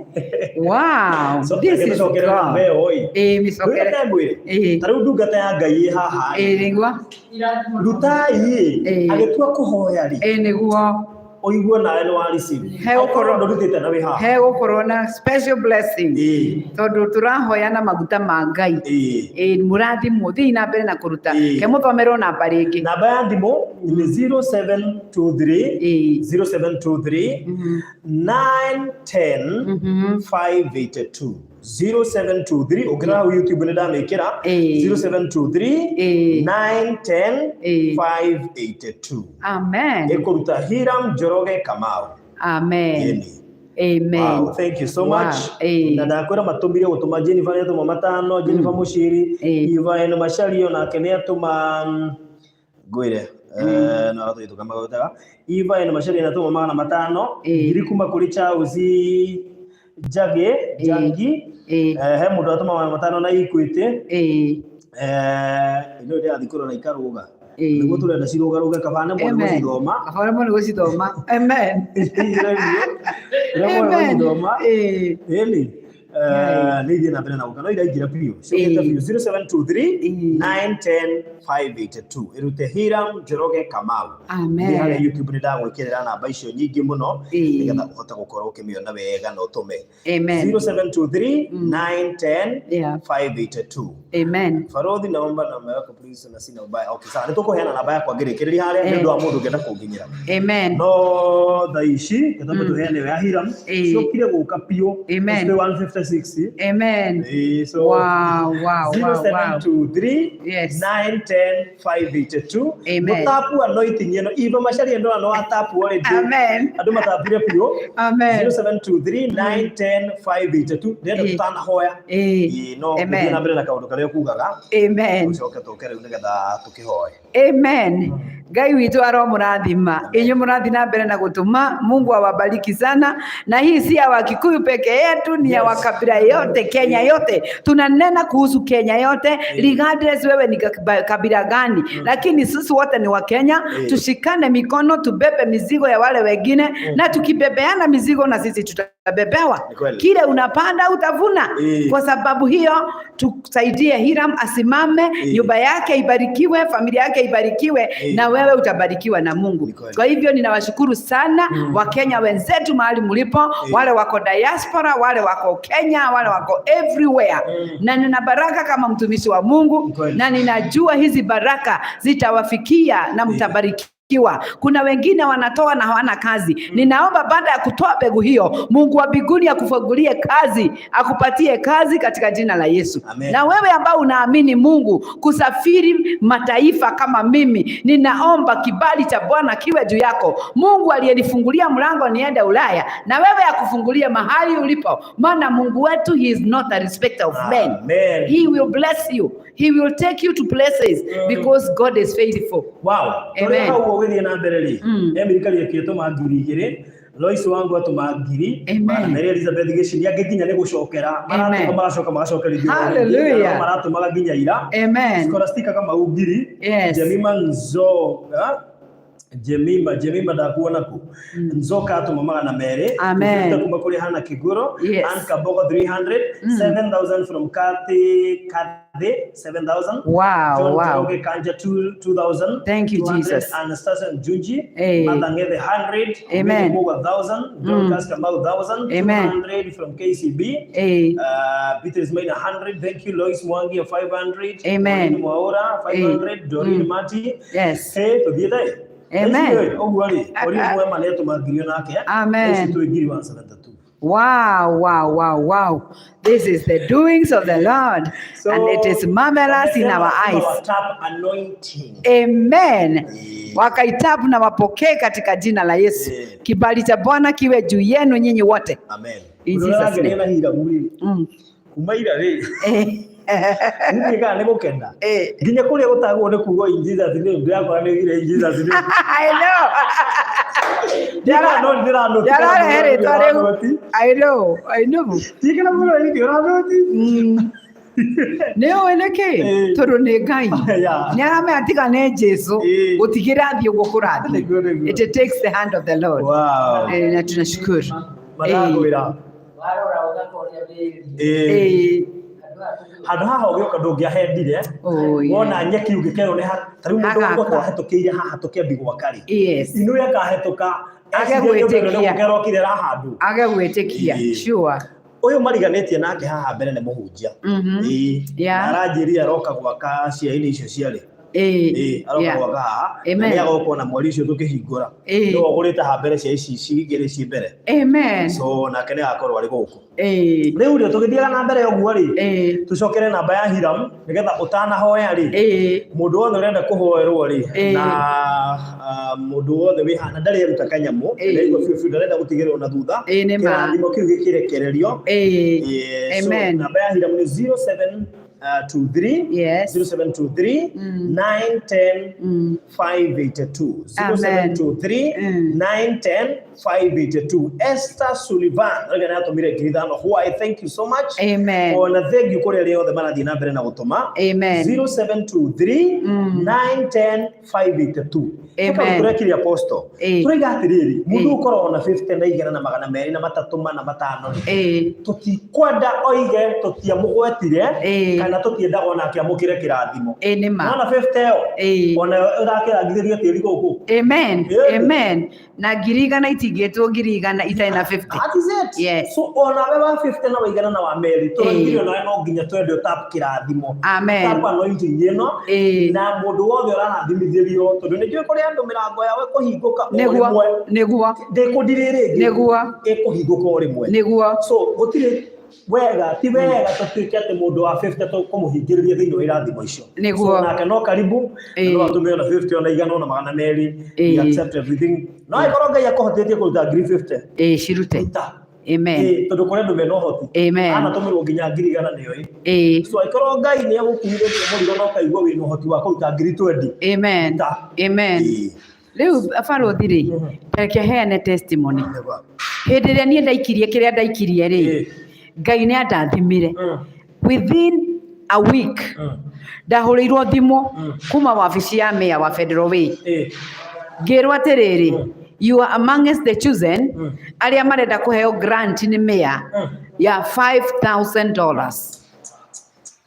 Wow. So, This reke is tũcokere God. namba ĩyo ĩ. Mĩcokere. Rĩu reke ngwĩre, ta rĩu ndungata ya Ngai ĩ haha rĩ. Nĩguo. Rutai ĩ, agĩtua kũhoya rĩ. Nĩguo. Ũigue nawe nĩ wa receive. Hegũkorwo ndũrutĩte na wĩ haha. Hegũkorwo na special blessing. Tondũ tũrahoya na maguta ma Ngai. Mũrathimwo, thiĩi na mbere na kũruta. Ke mũthomerwo namba rĩngĩ. Namba ya thimũ nĩ 0723 0723 910 582 0723 ũngĩrora hau YouTube nĩ ndamĩkĩra 0723 910 582. Amen. Ĩkũruta Hiram Njoroge Kamau. Amen. Amen. Wow, thank you so much. Na ndakwĩra matũmire gũtũma Jennifer nĩ atũma 5, Jennifer Mũciri, Ivan Machario nake nĩ atũma ngwĩre no atũgĩtũka magwetaga Ivan Machario nĩ atũma 500, ngiri kuma kũrĩ Charles Njagi, Njangi, he mũndũ atũma 500 na Equity. Ĩno ndĩrathiĩ kũrora ikarũga. Nĩguo tũrenda cirũgarũge kaba nĩ mwana gũcithoma. Kaba nĩ mwana gũcithoma. Amen. Nĩ mwana gũcithoma. Ĩni. Nĩ ithiĩ na mbere na gũka no iraingĩra biũ. Ciũkĩte biũ 0723 910 582. Ĩrute Hiram Njoroge Kamau. Amen. Nĩ harĩa YouTube nĩ ndagwĩkĩrĩra namba icio nyingĩ mũno nĩgetha ũhote gũkorwo ũkĩmĩona wega na ũtũme. Amen. 0723 910 582. Amen. Barothi naomba namba yako please na sina ubaya. Okay, sawa. Nĩtũkũheana namba yakwa ngĩrĩkĩrĩria harĩa nĩ ũndũ wa mũndũ ũngĩenda kũnginyĩra. Amen. No thaa ici gĩthomo tũheane ya Hiram ciokire gũka biũ. Amen. 156. Amen. So Wow, wow, wow, wow. 0723 910 582. Amen. Mũtapu anointing ĩno Eva Macharia ndona no atapu already. Amen. Andũ matapire biũ. Amen. 0723 910 582. Ndĩrenda tũtanahoya. No Amen. gũthiĩ na mbere na kaũndũ karĩa ũkugaga. Amen. Ũcoke tũke rĩu nĩgetha tũkĩhoe. Amen. Ngai witũ aromũrathima, inyuĩ mũrathiĩ na mbere na gũtũma. Mungu awabariki sana. Na hii si ya Wakikuyu peke yetu, ni ya wakabila yote, Kenya yote. Tunanena kuhusu Kenya yote, regardless wewe ni kabila gani, lakini sisi wote ni wa Kenya. Tushikane mikono, tubebe mizigo ya wale wengine, na tukibebeana mizigo na sisi tutabebewa. Ni kweli. Kile unapanda utavuna. Kwa sababu hiyo tusaidie Hiram asimame, nyumba yake ibarikiwe, familia yake ibarikiwe, na wewe utabarikiwa na Mungu. Ni kweli. Kwa hivyo ninawashukuru sana Wakenya wenzetu mahali mlipo, wale wako diaspora, wale wako Kenya, wale wako everywhere. Na nina baraka kama mtumishi wa Mungu, Ni kweli. na ninajua hizi baraka zitawafikia na mtabarikiwa. Kuna wengine wanatoa na hawana kazi. Ninaomba baada ya kutoa mbegu hiyo, Mungu wa mbinguni akufungulie kazi, akupatie kazi katika jina la Yesu. Amen. Na wewe ambao unaamini Mungu kusafiri mataifa kama mimi, ninaomba kibali cha Bwana kiwe juu yako. Mungu aliyenifungulia mlango niende Ulaya, na wewe akufungulie mahali ulipo, maana Mungu wetu, he is not a respecter of men. Amen. He will bless you. He will take you to places because God is faithful. Wow. Amen. Tũrĩ hau ũgĩthiĩ na mbere rĩ, Emily Kariũki atũma 2000, Lois Wangu atũma 1000, Amen. Mary Elizabeth Gĩcini angĩ nginya nĩ gũcokera maratũma, Amen. magacoka magacokerithio, Hallelujah. maratũmaga nginya ira. Amen. Scholastica Kamau 1000. Yes. Jemima Nzoga, Jemima ndakuona ku Nzoka atũma 200. Amen. Tũbĩte kuma kũrĩ Hana Kiguro. Yes. Ann Kabogo 300, 7000 from Kathy Kathy 7000. Wow, John wow. Njoroge Kanja 2000. Thank you, 200. Jesus. Anastasia Njunji. Hey. Martha Ngethe 100. Amen. Mary Muga 1000. Dorcas Kamau 1000. Amen. 200 from KCB. Eh. Peter Ismail 100. Thank you. Lois Mwangi 500. Amen. Maureen Mwaura 500. Doreen Mati. Yes. Hey, tuthiĩte. Amen. Ũguo rĩ, Maureen Mwema nĩ atũma 1000 onake. Amen. Ici twĩ 1,172. Wow. This is the doings of the Lord, So, and it is marvelous in our wamesema eyes. watap anointing. Amen. Wakaitabu na wapokee katika jina la Yesu. Kibali cha Bwana kiwe juu yenu nyinyi wote. Amen. In Ũndũ Jesus' ũrĩa name. na Hiramu rĩ, kuma ira rĩ, niĩ kana nĩ gũkena. Nginya kũrĩa gũtagwo nĩ kuga in Jesus name, ndĩrakora nĩ oigire in Jesus name. I know. Ndiũĩ no ndĩranũti kana Ndararehe mũrũ rĩtwa rĩu. ũranũti. I know, I know. Ndiũĩ kana mũrũ wa ũranũti. Nĩ ũĩ nĩkĩ? Tondũ nĩ Ngai. Nĩ aramenya tiga nĩ Jesu gũtigĩrathiĩ ũguo kũrathiĩ. Nĩguo, nĩguo. It takes the hand of the Lord. Wow. Na tunashukuru. Maragwĩra. Warora ũgakoria wĩri. Handũ haha ũgĩũka ndũngĩahendire. Oh, yeah. Wona nyeki ũngĩkerwo nĩ ta rĩu mũndũ Hagakwo. ũgũka ahetũkĩire haha tũkĩambi gwaka rĩ, inú ĩkahetũka Age gwĩtĩkia. kerokire handũ. Age gwĩtĩkia. Sure. Ũyũ mariganĩtie nake haha mbere nĩ mũhunjia. Yeah. Na aranjĩrire aroka gwaka ciainĩ icio ciarĩ. Aroka gwaka haha na Amen. nĩ agoka ona mweri ũcio tũkĩhingũra. Nĩwe ũgũrĩte haha mbere cia ici igĩrĩ ci mbere. Amen. So nake nĩ agakorwo arĩ gũkũ. Rĩu rĩ, tũgĩthiaga na mbere ũguo rĩ, tũcokere namba ya Hiram nĩgetha ũtanahoya rĩ, mũndũ wothe ũrenda kũhoerwo rĩ, na mũndũ wothe wĩ haha na ndarĩ eruta kanyamũ, ndaigua biũ biũ ndarenda gũtigĩrwo na thutha, Ĩĩ, nĩ ma. kĩrathimo kĩu gĩkĩrekererio. So Amen. namba ya Hiram nĩ 0723 0723 910 582. Amen. 0723 910 582. Esther Sullivan arĩa nĩ atũmire 5000. Why, thank you so much. Amen. Ona thank you kũrĩ arĩa othe marathiĩ na mbere na gũtũma. Amen. 0723 910 582. Amen. Tũrekire apostle. Tũraiga atĩrĩrĩ, mũndũ ũkoragwo na 50 na 200 na 300 4 na 5 rĩ, tũtikwenda oige tũtiamũgwetire, kana tũtiendaga onake amũkĩre kĩrathimo. Ĩĩ, nĩ ma. Nona 50 ĩyo, ona ũrakĩrangithĩria tĩri gũkũ. Amen. Amen. Na 100,000 itingĩtwo 100,000 itarĩ na 50. That is it. Yes. So onawe wa 50 na waigana na wa meri, tũraigire onawe no nginya twende ũtap kĩrathimo. Amen. Tap anointing ĩno. Na mũndũ wothe ũrarathimithĩrio, tondũ nĩ njũĩ kũrĩ andũ mĩrango yao ĩkũhingũka o rĩmwe. Nĩguo. Ndĩkũndirĩ rĩngĩ. Nĩguo. Ĩkũhingũka o rĩmwe. Nĩguo. So gũtirĩ wega, ti wega tũtuĩke atĩ mũndũ wa 50 tũkũmũhingĩrĩria thĩinĩ wa irathimo icio. Nĩguo. So nake no karibu, na no atũme ona 50 ona 100 ona 200. We accept everything. No angĩkorwo Ngai akũhotithĩtie kũruta 50,000, Ĩĩ, cirute. ruta. Amen. Ĩĩ, tondũ kũrĩ andũ mena ũhoti. Amen. Anatũmĩrwo nginya 100,000 nĩoĩ. Ĩĩ. So angĩkorwo Ngai nĩ agũkuithĩtie mũrigo na ũkaigua wĩna ũhoti wa kũruta 20,000. Amen. Ruta. Amen. Ĩĩ. Rĩu barothi rĩ, reke heane testimony. Nĩguo. Hĩndĩ ĩrĩa niĩ ndaikirie kĩrĩa ndaikirie rĩ, Ĩĩ. Ngai nĩ andathimire. Within a week ndahũrĩirwo thimũ kuma wabici ya mayor wa Federal Way. Ĩĩ. Ngĩrwo atĩrĩrĩ, you are amongst the chosen arĩa marenda kũheo grant nĩ mayor ya $5,000.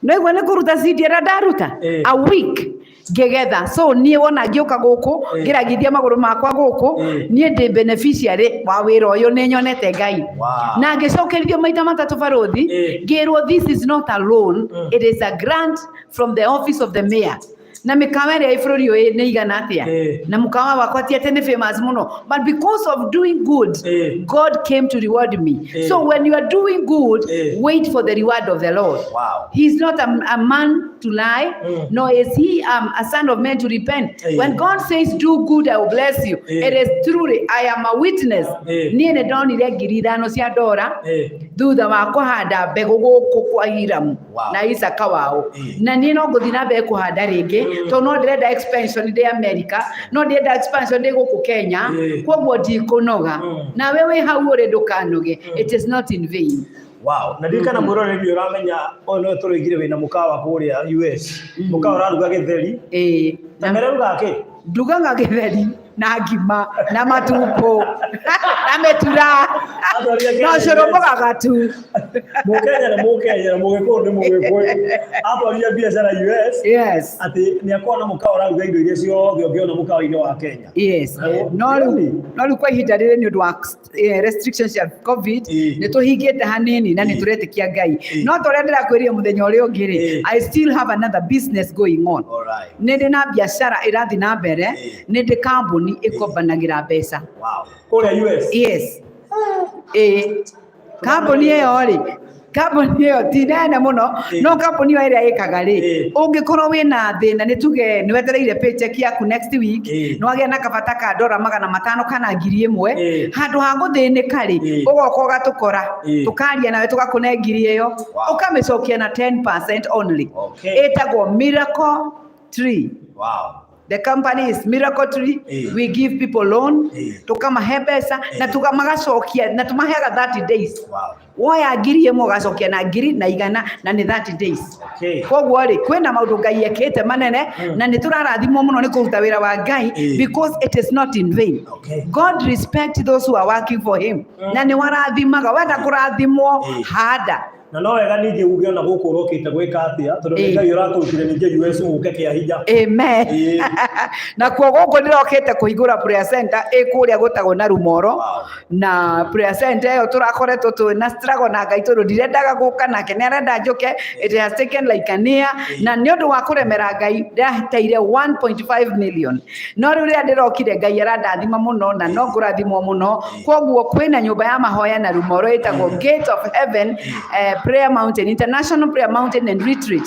Naigua nĩ kũruta seed ĩrĩa ndaruta Ĩĩ. a week ngĩgetha. So niĩ wona ngĩũka gũkũ ngĩragithia magũrũ makwa gũkũ, Ĩĩ. niĩ ndĩ beneficiary wa wĩra ũyũ, nĩ nyonete Ngai. Wow. Na ngĩcokerithio maita matatũ barothi, Ĩĩ. ngĩrwo this is not a loan, it is a grant from the office of the mayor. Na mĩkawa ĩrĩa ĩ bũrũri ũyũ nĩ igana atĩa? Ĩĩ. Na mũkawa wakwa ti atĩ nĩ famous mũno, but because of doing good, Ĩĩ. God came to reward me. Ĩĩ. So when you are doing good, Ĩĩ. wait for the reward of the Lord. Wow. He is not a man to lie, nor is he a son of man to repent. Ĩĩ. When God says do good, I will bless you. Ĩĩ. It is truly, I am a witness. Ĩĩ. Niĩ nĩ ndonire $5,000 Ĩĩ. thutha wa kũhanda mbegũ gũkũ kwa Hiramu Wow. na Isaka wao. Ĩĩ. Na niĩ no ngũthiĩ na mbere kũhanda rĩngĩ tondũ no ndĩrenda expansion ndĩ America, no ndĩrenda expansion ndĩ gũkũ Kenya, Ĩĩ. koguo ndikũnoga. Nawe wĩ hau ũrĩ ndũkanoge. It is not in vain. Wow. Na ndirikana mwĩroreri nĩ ũramenya ũyũ nĩwe tũroigire wĩna mũkawa kũrĩa US. Mũkawa ũraruga gĩtheri. Ĩĩ. Ta mere rugaga kĩ? Ndugaga gĩtheri na ngima na matumbo na mĩtura Atwarire no Kenya cũrũ US. mũgagatu. Mũkenya nĩ Mũkenya na Mũgĩkũyũ nĩ Mũgĩkũyũ. Atwarire biacara US. Yes. Atĩ nĩ akoragwo na mũkawa ũraruga indo iria ciothe ũngĩona mũkawa-inĩ wa Kenya. Yes. Naguo- No rĩu no rĩu kwa ihinda rĩrĩ nĩ ũndũ wa restrictions cia COVID Ĩĩ. nĩ tũhingĩte hanini na nĩ Ĩĩ. tũretĩkia Ngai. Ĩĩ. No ta ũrĩa ndĩrakwĩrire mũthenya ũrĩa ũngĩ rĩ, Ĩĩ. I still have another business going on. Alright. Nĩ ndĩ na biacara ĩrathiĩ na mbere, Ĩĩ. nĩ ndĩ kambuni ĩkombanagĩra mbeca. Wow. Kũrĩa US. Yes. Ĩĩ. Kambuni ĩyo rĩ, kambuni ĩyo ti nene mũno, Ĩĩ. no kambuni ĩyo ĩrĩa ĩkaga rĩ, Ĩĩ. ũngĩkorwo wĩna thĩna nĩ tuge nĩ wetereire paycheck yaku next week, Ĩĩ. nĩ wagĩa na kabata ka $500 kana 1,000, Ĩĩ. handũ ha gũthĩnĩka rĩ, Ĩĩ. ũgoka ũgatũkora, Ĩĩ. tũkaria nawe tũgakũne ngiri ĩyo, Wow. ũkamĩcokia na 10% only. Okay. Ĩtagwo Miracle Tree. Wow. The company is Miracle Tree. Eh. We give people loan. Eh. Tukamahe mbeca na tukamagacokia na tumaheaga 30 days. Wow. Woya 1,000 ũgacokia na 1,100 na nĩ 30 days. Okay. Koguo rĩ, kwĩna maũndũ Ngai ekĩte manene na nĩ tũrarathimwo mũno nĩ kũruta wĩra wa Ngai Eh. because it is not in vain. Okay. God respect those who are working for him. Na nĩ warathimaga, wenda kũrathimwo Eh. handa. Na no wega ningĩ uge ona gũkũ ũrokĩte gwĩka atĩa tondũ nĩ Ĩĩ. Ngai ũrakũrutire ningĩ US ũke kĩa hinya. Amen. Ĩĩ. Na kuo gũkũ ndĩrokĩte kũhingũra prayer center ĩ kũrĩa gwĩtagwo na Rumoro. Wow. Na prayer center ĩyo tũrakoretwo twĩ na struggle na Ngai tondũ ndirendaga gũka nake nĩ arenda njũke. It has taken like a year. Na nĩ ũndũ wa kũremera Ngai ndateire 1.5 million. No rĩu rĩrĩa ndĩrokire Ngai arandathima mũno na no ngũrathimwo mũno. Koguo kwĩna nyũmba ya mahoya na Rumoro ĩtagwo Gate of Heaven Prayer Mountain, International Prayer Mountain and Retreat.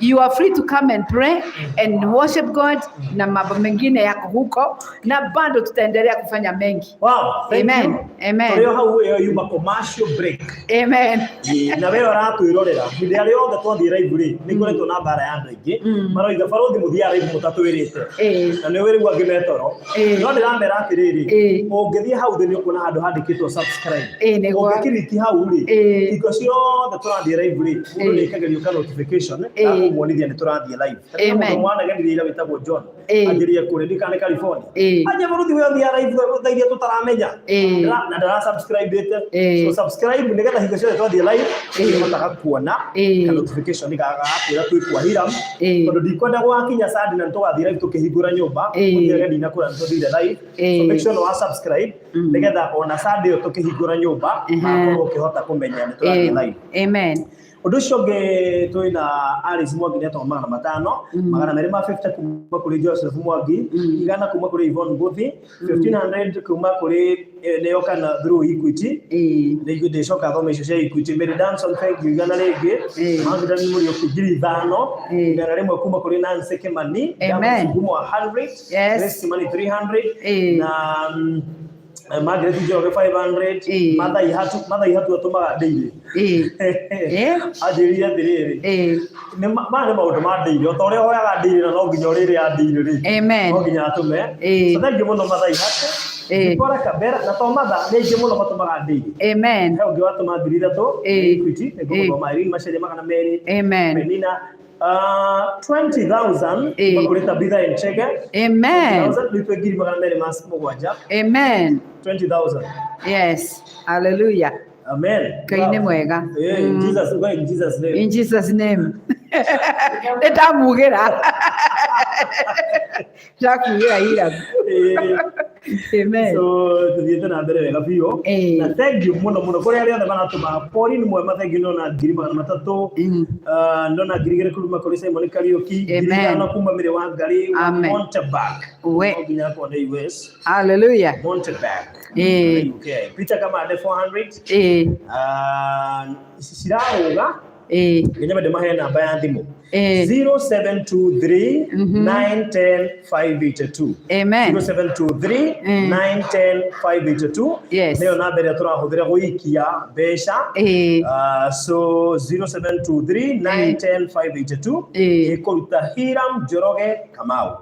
You are free to come and pray and worship God na mambo mengine yako huko, na bado tutaendelea kufanya mengi. Wow. Thank Amen. you. Amen. Tũrĩ o hau ĩyo yuma commercial break. Amen. Ĩĩ, na we ũratwĩrorera hĩndĩ ĩrĩa yothe twathiĩ live rĩ nĩ ngoretwo na mbara ya andũ aingĩ maroiga barothi mũthiaga live mũtatwĩrĩte Ĩĩ. na nĩ ũĩ rĩu angĩ metoro Ĩĩ. no ndĩramera atĩrĩrĩ Ĩĩ. ũngĩthiĩ hau thĩ nĩ ũkuona handũ handĩkĩtwo subscribe Ĩĩ, nĩguo. ũngĩkiriki hau rĩ Ĩĩ. hingo ciothe tũrathiĩ live rĩ mũndũ Ĩĩ. nĩ ĩkagĩrio ka notification Ĩĩ. gakũmuonithia nĩ tũrathiĩ live Amen. mũndũ mwanagenire ira wĩtagwo John Ĩĩ. anjĩrire kũrĩa ndikane California Ĩĩ. anja barothi we ũthiaga live thaa iria tũtaramenya Ĩĩ. Na ndara subscribe ĩte Ĩĩ. so subscribe nĩgetha hingo ciothe twathiĩ live nĩũhotaga kuona Ĩĩ. ka notification gagakwĩra twĩ kwa Hiram Ĩĩ. tondũ ndikwenda gwakinya Sunday na nĩtũgathiĩ live tũkĩhingũra nyũmba Ĩĩ. ũthiage ndinakũra nĩtũthire live so Ĩĩ. make sure nĩ wa subscribe nĩgetha ona Sunday ĩyo tũkĩhingũra nyũmba makorwo ũkĩhota kũmenya nĩ tũrathiĩ Ĩĩ. live. Amen. Ũndũ ũcio ũngĩ twĩna Alice Mwangi nĩ atũma 500, 250 kuma kũrĩ Joseph Mwangi, 100 kuma kũrĩ Yvonne Ngũthi, 1500 kuma kũrĩ nĩyo kana through Equity. Ĩĩ. Nĩ ndĩcoka thome icio cia Equity. Mary Danson thank you 100 rĩngĩ. Ĩĩ. Magdalene Mũriũki 5,000. Ĩĩ. 100 kuma kũrĩ Nancy Kimani. Amen. Gumo 100. Yes. Grace Kimani 300. Ĩĩ. Na Margaret Njoroge 500. Ĩĩ. Martha Ihatu, Martha Ihatu atũmaga daily. Ĩĩ. Ĩĩ. Anjĩrire atĩrĩrĩ, Ĩĩ. nĩ maya nĩ maũndũ ma daily, o ta ũrĩa hoyaga daily na no nginya ũrĩrĩa daily rĩ, Amen. no nginya atũme. Ĩĩ. So thank you mũno Martha Ihatu. Ĩĩ. Zipporah Kabera, na to Martha, nĩ aingĩ mũno matũmaga daily. Amen. He ũngĩ watũma 3,000. Ĩĩ. Equity, nĩ ngũmũthoma Irene Macharia 200. Amen. Penina 20,000 Ĩĩ. kuma kũrĩ Tabitha Nchege. Amen. 20,000 rĩu twĩ 270,000. Amen. 20,000. Yes. Hallelujah. Amen. Ngai nĩ mwega. In Jesus, uga in Jesus name. In Jesus name. Nĩ ndamugĩra. Ndakugĩra ira. Amen. So tuthiĩte na mbere wega biũ. Ĩĩ. Na thank you mũno mũno kũrĩ arĩa othe maratũma. Pauline Mwema, thank you, ndona 300,000. Ndona 2,000 kuma kũrĩ Simon Kariũki, ngiri Amen. ithano kuma Mĩrĩ wa Ngarĩ wa Amen. Monteback. We. No nginya akorwo nĩ US. Hallelujah. Monteback. Ĩĩ. UK. Peter Kamande 400. Ĩĩ. Cirarũga Ĩĩ. nginya mende mahe namba ya thimũ. Ĩĩ. 0723 910 582. Amen. 0723 910 582. Yes. Nĩyo namba ĩrĩa tũrahũthĩra gũikia mbeca. Ĩĩ. So 0723 910 582 Ĩĩ. ĩkũruta Hiram Njoroge Kamau.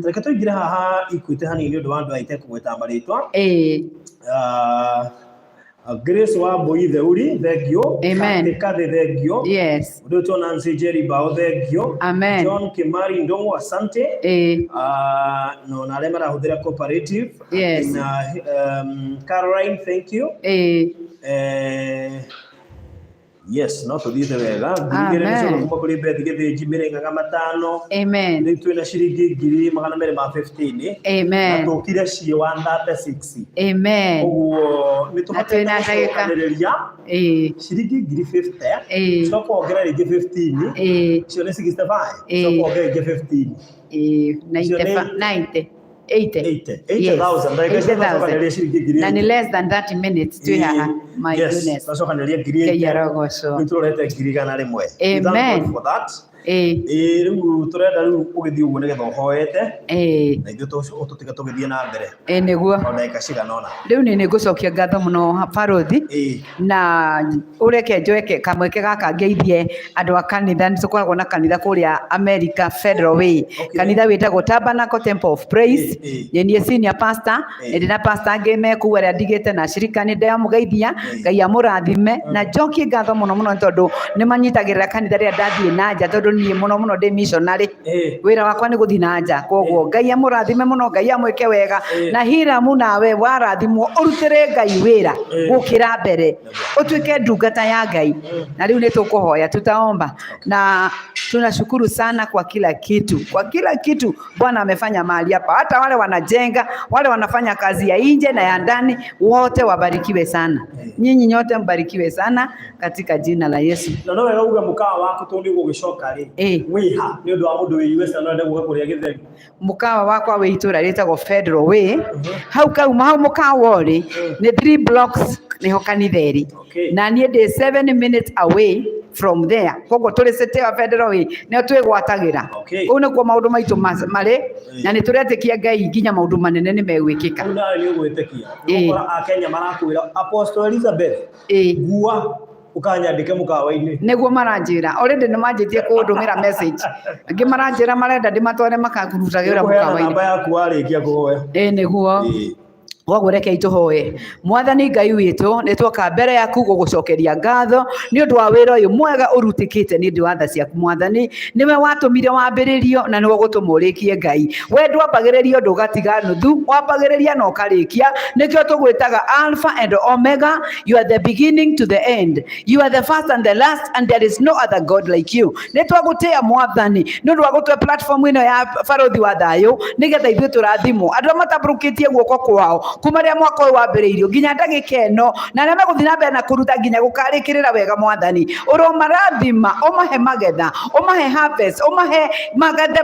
Reke tũingĩre haha Equity hanini nĩ ũndũ wa andũ aya itekũgweta marĩtwa. Ĩĩ. Grace wa Mbui Theuri, thank you. Amen. Kathy Kathy, thank you. Yes. Ũndũ ũyũ Nancy Jerry Bao, thank you. Amen. John Kimari Ndong'o, asante. Ĩĩ. No na arĩa marahũthĩra cooperative. Yes. Na, Caroline, thank you. Ĩĩ. Yes, no tũthiĩte wega. 2,000 Amen. nĩcio kuma kũrĩ Beth Gĩthĩnji mĩrĩngaga 500. Amen. Rĩu twĩna ciringi 215,000. Na Amen. tũkire ciĩ 136. Amen. Ũguo nĩ Na tũhotete twĩna ndagĩka. gũcokanĩrĩria Ĩĩ. ciringi 50,000. Ĩĩ. Coka wongerere rĩngĩ 15. Ĩĩ. Icio nĩ 65. Ĩĩ. Coka wongerere rĩngĩ 15. Ĩĩ. Icio nĩ 90. 80. 80. 80,000. Ndagĩka icio twacokanĩrĩria ciringi ngiri Na nĩ 80. less than 30 minutes twĩ haha. My Yes, goodness. twacokanĩrĩria ngiri Ngai 80. arogocwo. Rĩu tũrorete 100,000. We thank Amen. God for that. Ĩĩ. Ĩĩ, rĩu tũrenda rĩu ũgĩthiĩ ũguo nĩgetha ũhoete Ĩĩ. na ithuĩ ũtũtige tũgĩthiĩ na mbere Ĩĩ nĩguo. o ndagĩka cigana ũna. Rĩu nĩ ngũcokia ngatho mũno barothi. Ĩĩ. Na ũreke njoeke kamweke gaka ngeithie andũ a kanitha. Nĩ tũkoragwo na kanitha kũrĩa America Federal Way. Okay. Kanitha wĩtagwo Tabernacle Temple of Praise. Ĩĩ, ĩĩ. Nĩ niĩ senior pastor. Ĩĩ. Nĩ ndĩ na pastor angĩ me kũu arĩa ndigĩte na ashirika. Nĩ ndamũgeithia. Ĩĩ. Ngai amũrathime. Na njokie ngatho mũno mũno nĩ tondũ nĩ manyitagĩrĩra kanitha rĩrĩa ndathiĩ na nja, tondũ niĩ mũno mũno ndĩ missionary. Ĩĩ. Wĩra wakwa nĩ gũthiĩ na nja. Koguo Ngai amũrathime mũno, Ngai amwĩke wega. Ĩĩ. Na Hiramu nawe warathimwo ũrutĩre Ngai wĩra Ĩĩ. gũkĩra mbere, ũtuĩke ndungata ya Ngai. Na rĩu nĩ tũkũhoya, tutaomba. Na tunashukuru sana kwa kila kitu, kwa kila kitu Bwana amefanya mahali hapa. Hata wale wanajenga, wale wanafanya kazi ya nje na ya ndani, wote wabarikiwe sana. Nyinyi nyote mbarikiwe sana katika jina la Yesu. Na no wega uge mũkawa waku tondũ nĩ ũgũgĩcoka rĩ. Ĩĩ. Wĩ ha nĩ ũndũ wa mũndũ wĩ US na no ende gũka kũrĩa gĩtheri. Mũkawa wakwa wĩ itũra rĩtagwo Federal Way. Hau kauma hau mũkawa ũrĩ nĩ 3 blocks nĩho kanitha ĩrĩ. Okay. Na niĩ ndĩ 7 minutes away from there. Koguo tũrĩ city wa Federal Way nĩho twĩgwatagĩra. Okay. Kũu nĩkuo maũndũ maitũ marĩ na nĩ tũretĩkia Ngai nginya maũndũ manene nĩ megwĩkĩka. Rĩu nawe nĩ ũgwĩtĩkia. Ĩĩ. Ũgũkora Akenya marakwĩra Apostle Elizabeth Ĩĩ. ngua ũkanyandĩke mũkawa-inĩ. Nĩguo maranjĩra already nĩ manjĩtie kũndũmĩra message. Angĩ maranjĩra marenda ndĩmatware makangurutage wĩra Nĩngũheana mũkawa-inĩ. namba yaku warĩkia kũhoya. Ĩĩ nĩguo. Ĩĩ. Koguo rekei tũhoe. Mwathani Ngai witũ, nĩ twoka mbere yaku gũgũcokeria ngatho nĩ ũndũ wa wĩra ũyũ mwega ũrutĩkĩte nĩ ũndũ wa tha ciaku Mwathani. Nĩwe watũmire wambĩrĩrio na nĩwe ũgũtũma ũrĩkie Ngai. We ndwambagĩrĩria ũndũ ũgatiga nuthu, wambagĩrĩria na ũkarĩkia. Nĩkĩo tũgwĩtaga Alpha and Omega. You are the beginning to the end. You are the first and the last, and there is no other God like you. Nĩ twagũtĩa Mwathani nĩ ũndũ wa gũtũhe platform ĩno ya Barothi wa Thayũ nĩgetha ithuĩ tũrathimwo. Andũ arĩa matambũrũkĩtie guoko kwao kuma rĩrĩa mwaka ũyũ wambĩrĩirio nginya ndagĩka ĩno, na arĩa megũthiĩ na mbere na kũruta nginya gũkarĩkĩrĩra wega Mwathani, ũromarathima, ũmahe magetha, ũmahe harvest, ũmahe magetha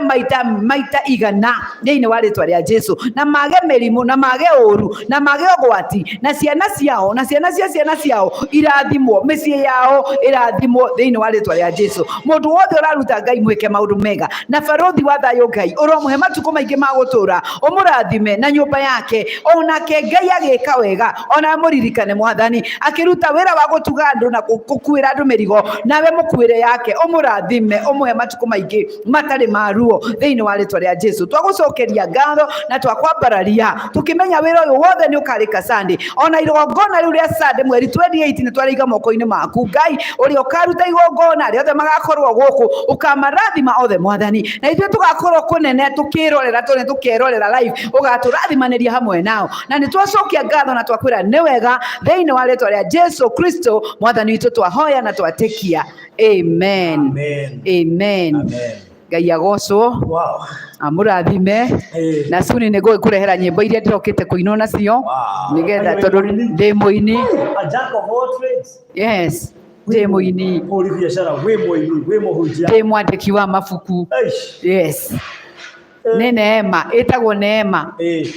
maita igana thĩinĩ wa rĩtwa rĩa Jesu, na mage mĩrimũ, na mage ũru, na mage ũgwati, na ciana ciao, na ciana cia ciana ciao irathimwo, mĩciĩ yao irathimwo thĩinĩ wa rĩtwa rĩa Jesu. Mũndũ wothe ũraruta Ngai mwĩke maũndũ mega, na Barothi wa Thayũ Ngai ũromũhe matukũ maingĩ ma gũtũũra, ũmũrathime na nyũmba yake, onake Onake Ngai agĩka wega, ona mũririkane Mwathani akĩruta wĩra wa gũtuga andũ na gũkuĩra andũ mĩrigo, nawe mũkuĩre yake, ũmũrathime, ũmũhe matukũ maingĩ matarĩ ma ruo thĩinĩ wa rĩtwa rĩa Jesu. Twagũcokeria ngatho na twakwambararia tukimenya wĩra ũyũ wothe nĩ ũkarĩka Sunday. Ona igongona rĩu rĩa Sunday mweri 28 nĩ twarĩiga moko-inĩ maku Ngai, ũrĩa ũkaruta igongona arĩa othe magakorwo gũkũ ũkamarathima othe Mwathani, na ithuĩ tũgakorwo kũnene tukĩrorera tũne tũkerorera live, ũgatũrathimanĩria hamwe nao, na nĩ twacokia ngatho na twakwĩra nĩ wega thĩinĩ wa rĩtwa rĩa Jesu Kristo Mwathani witũ twahoya na twatĩkia. Amen. Amen. Amen. Amen. Ngai agocwo, Wow. amũrathime. Na cuni nĩ ngũgĩkũrehera nyĩmbo iria ndĩrokĩte kũinwo nacio, Wow. nĩgetha Are you tondũ mũini? ndĩ mũini. A jack of all trades. Yes, ndĩ mũini, Mũhũri biacara, wĩ mũini, wĩ mũhunjia. ndĩ mwandĩki wa mabuku. Eish. Yes, nĩ neema, ĩtagwo neema.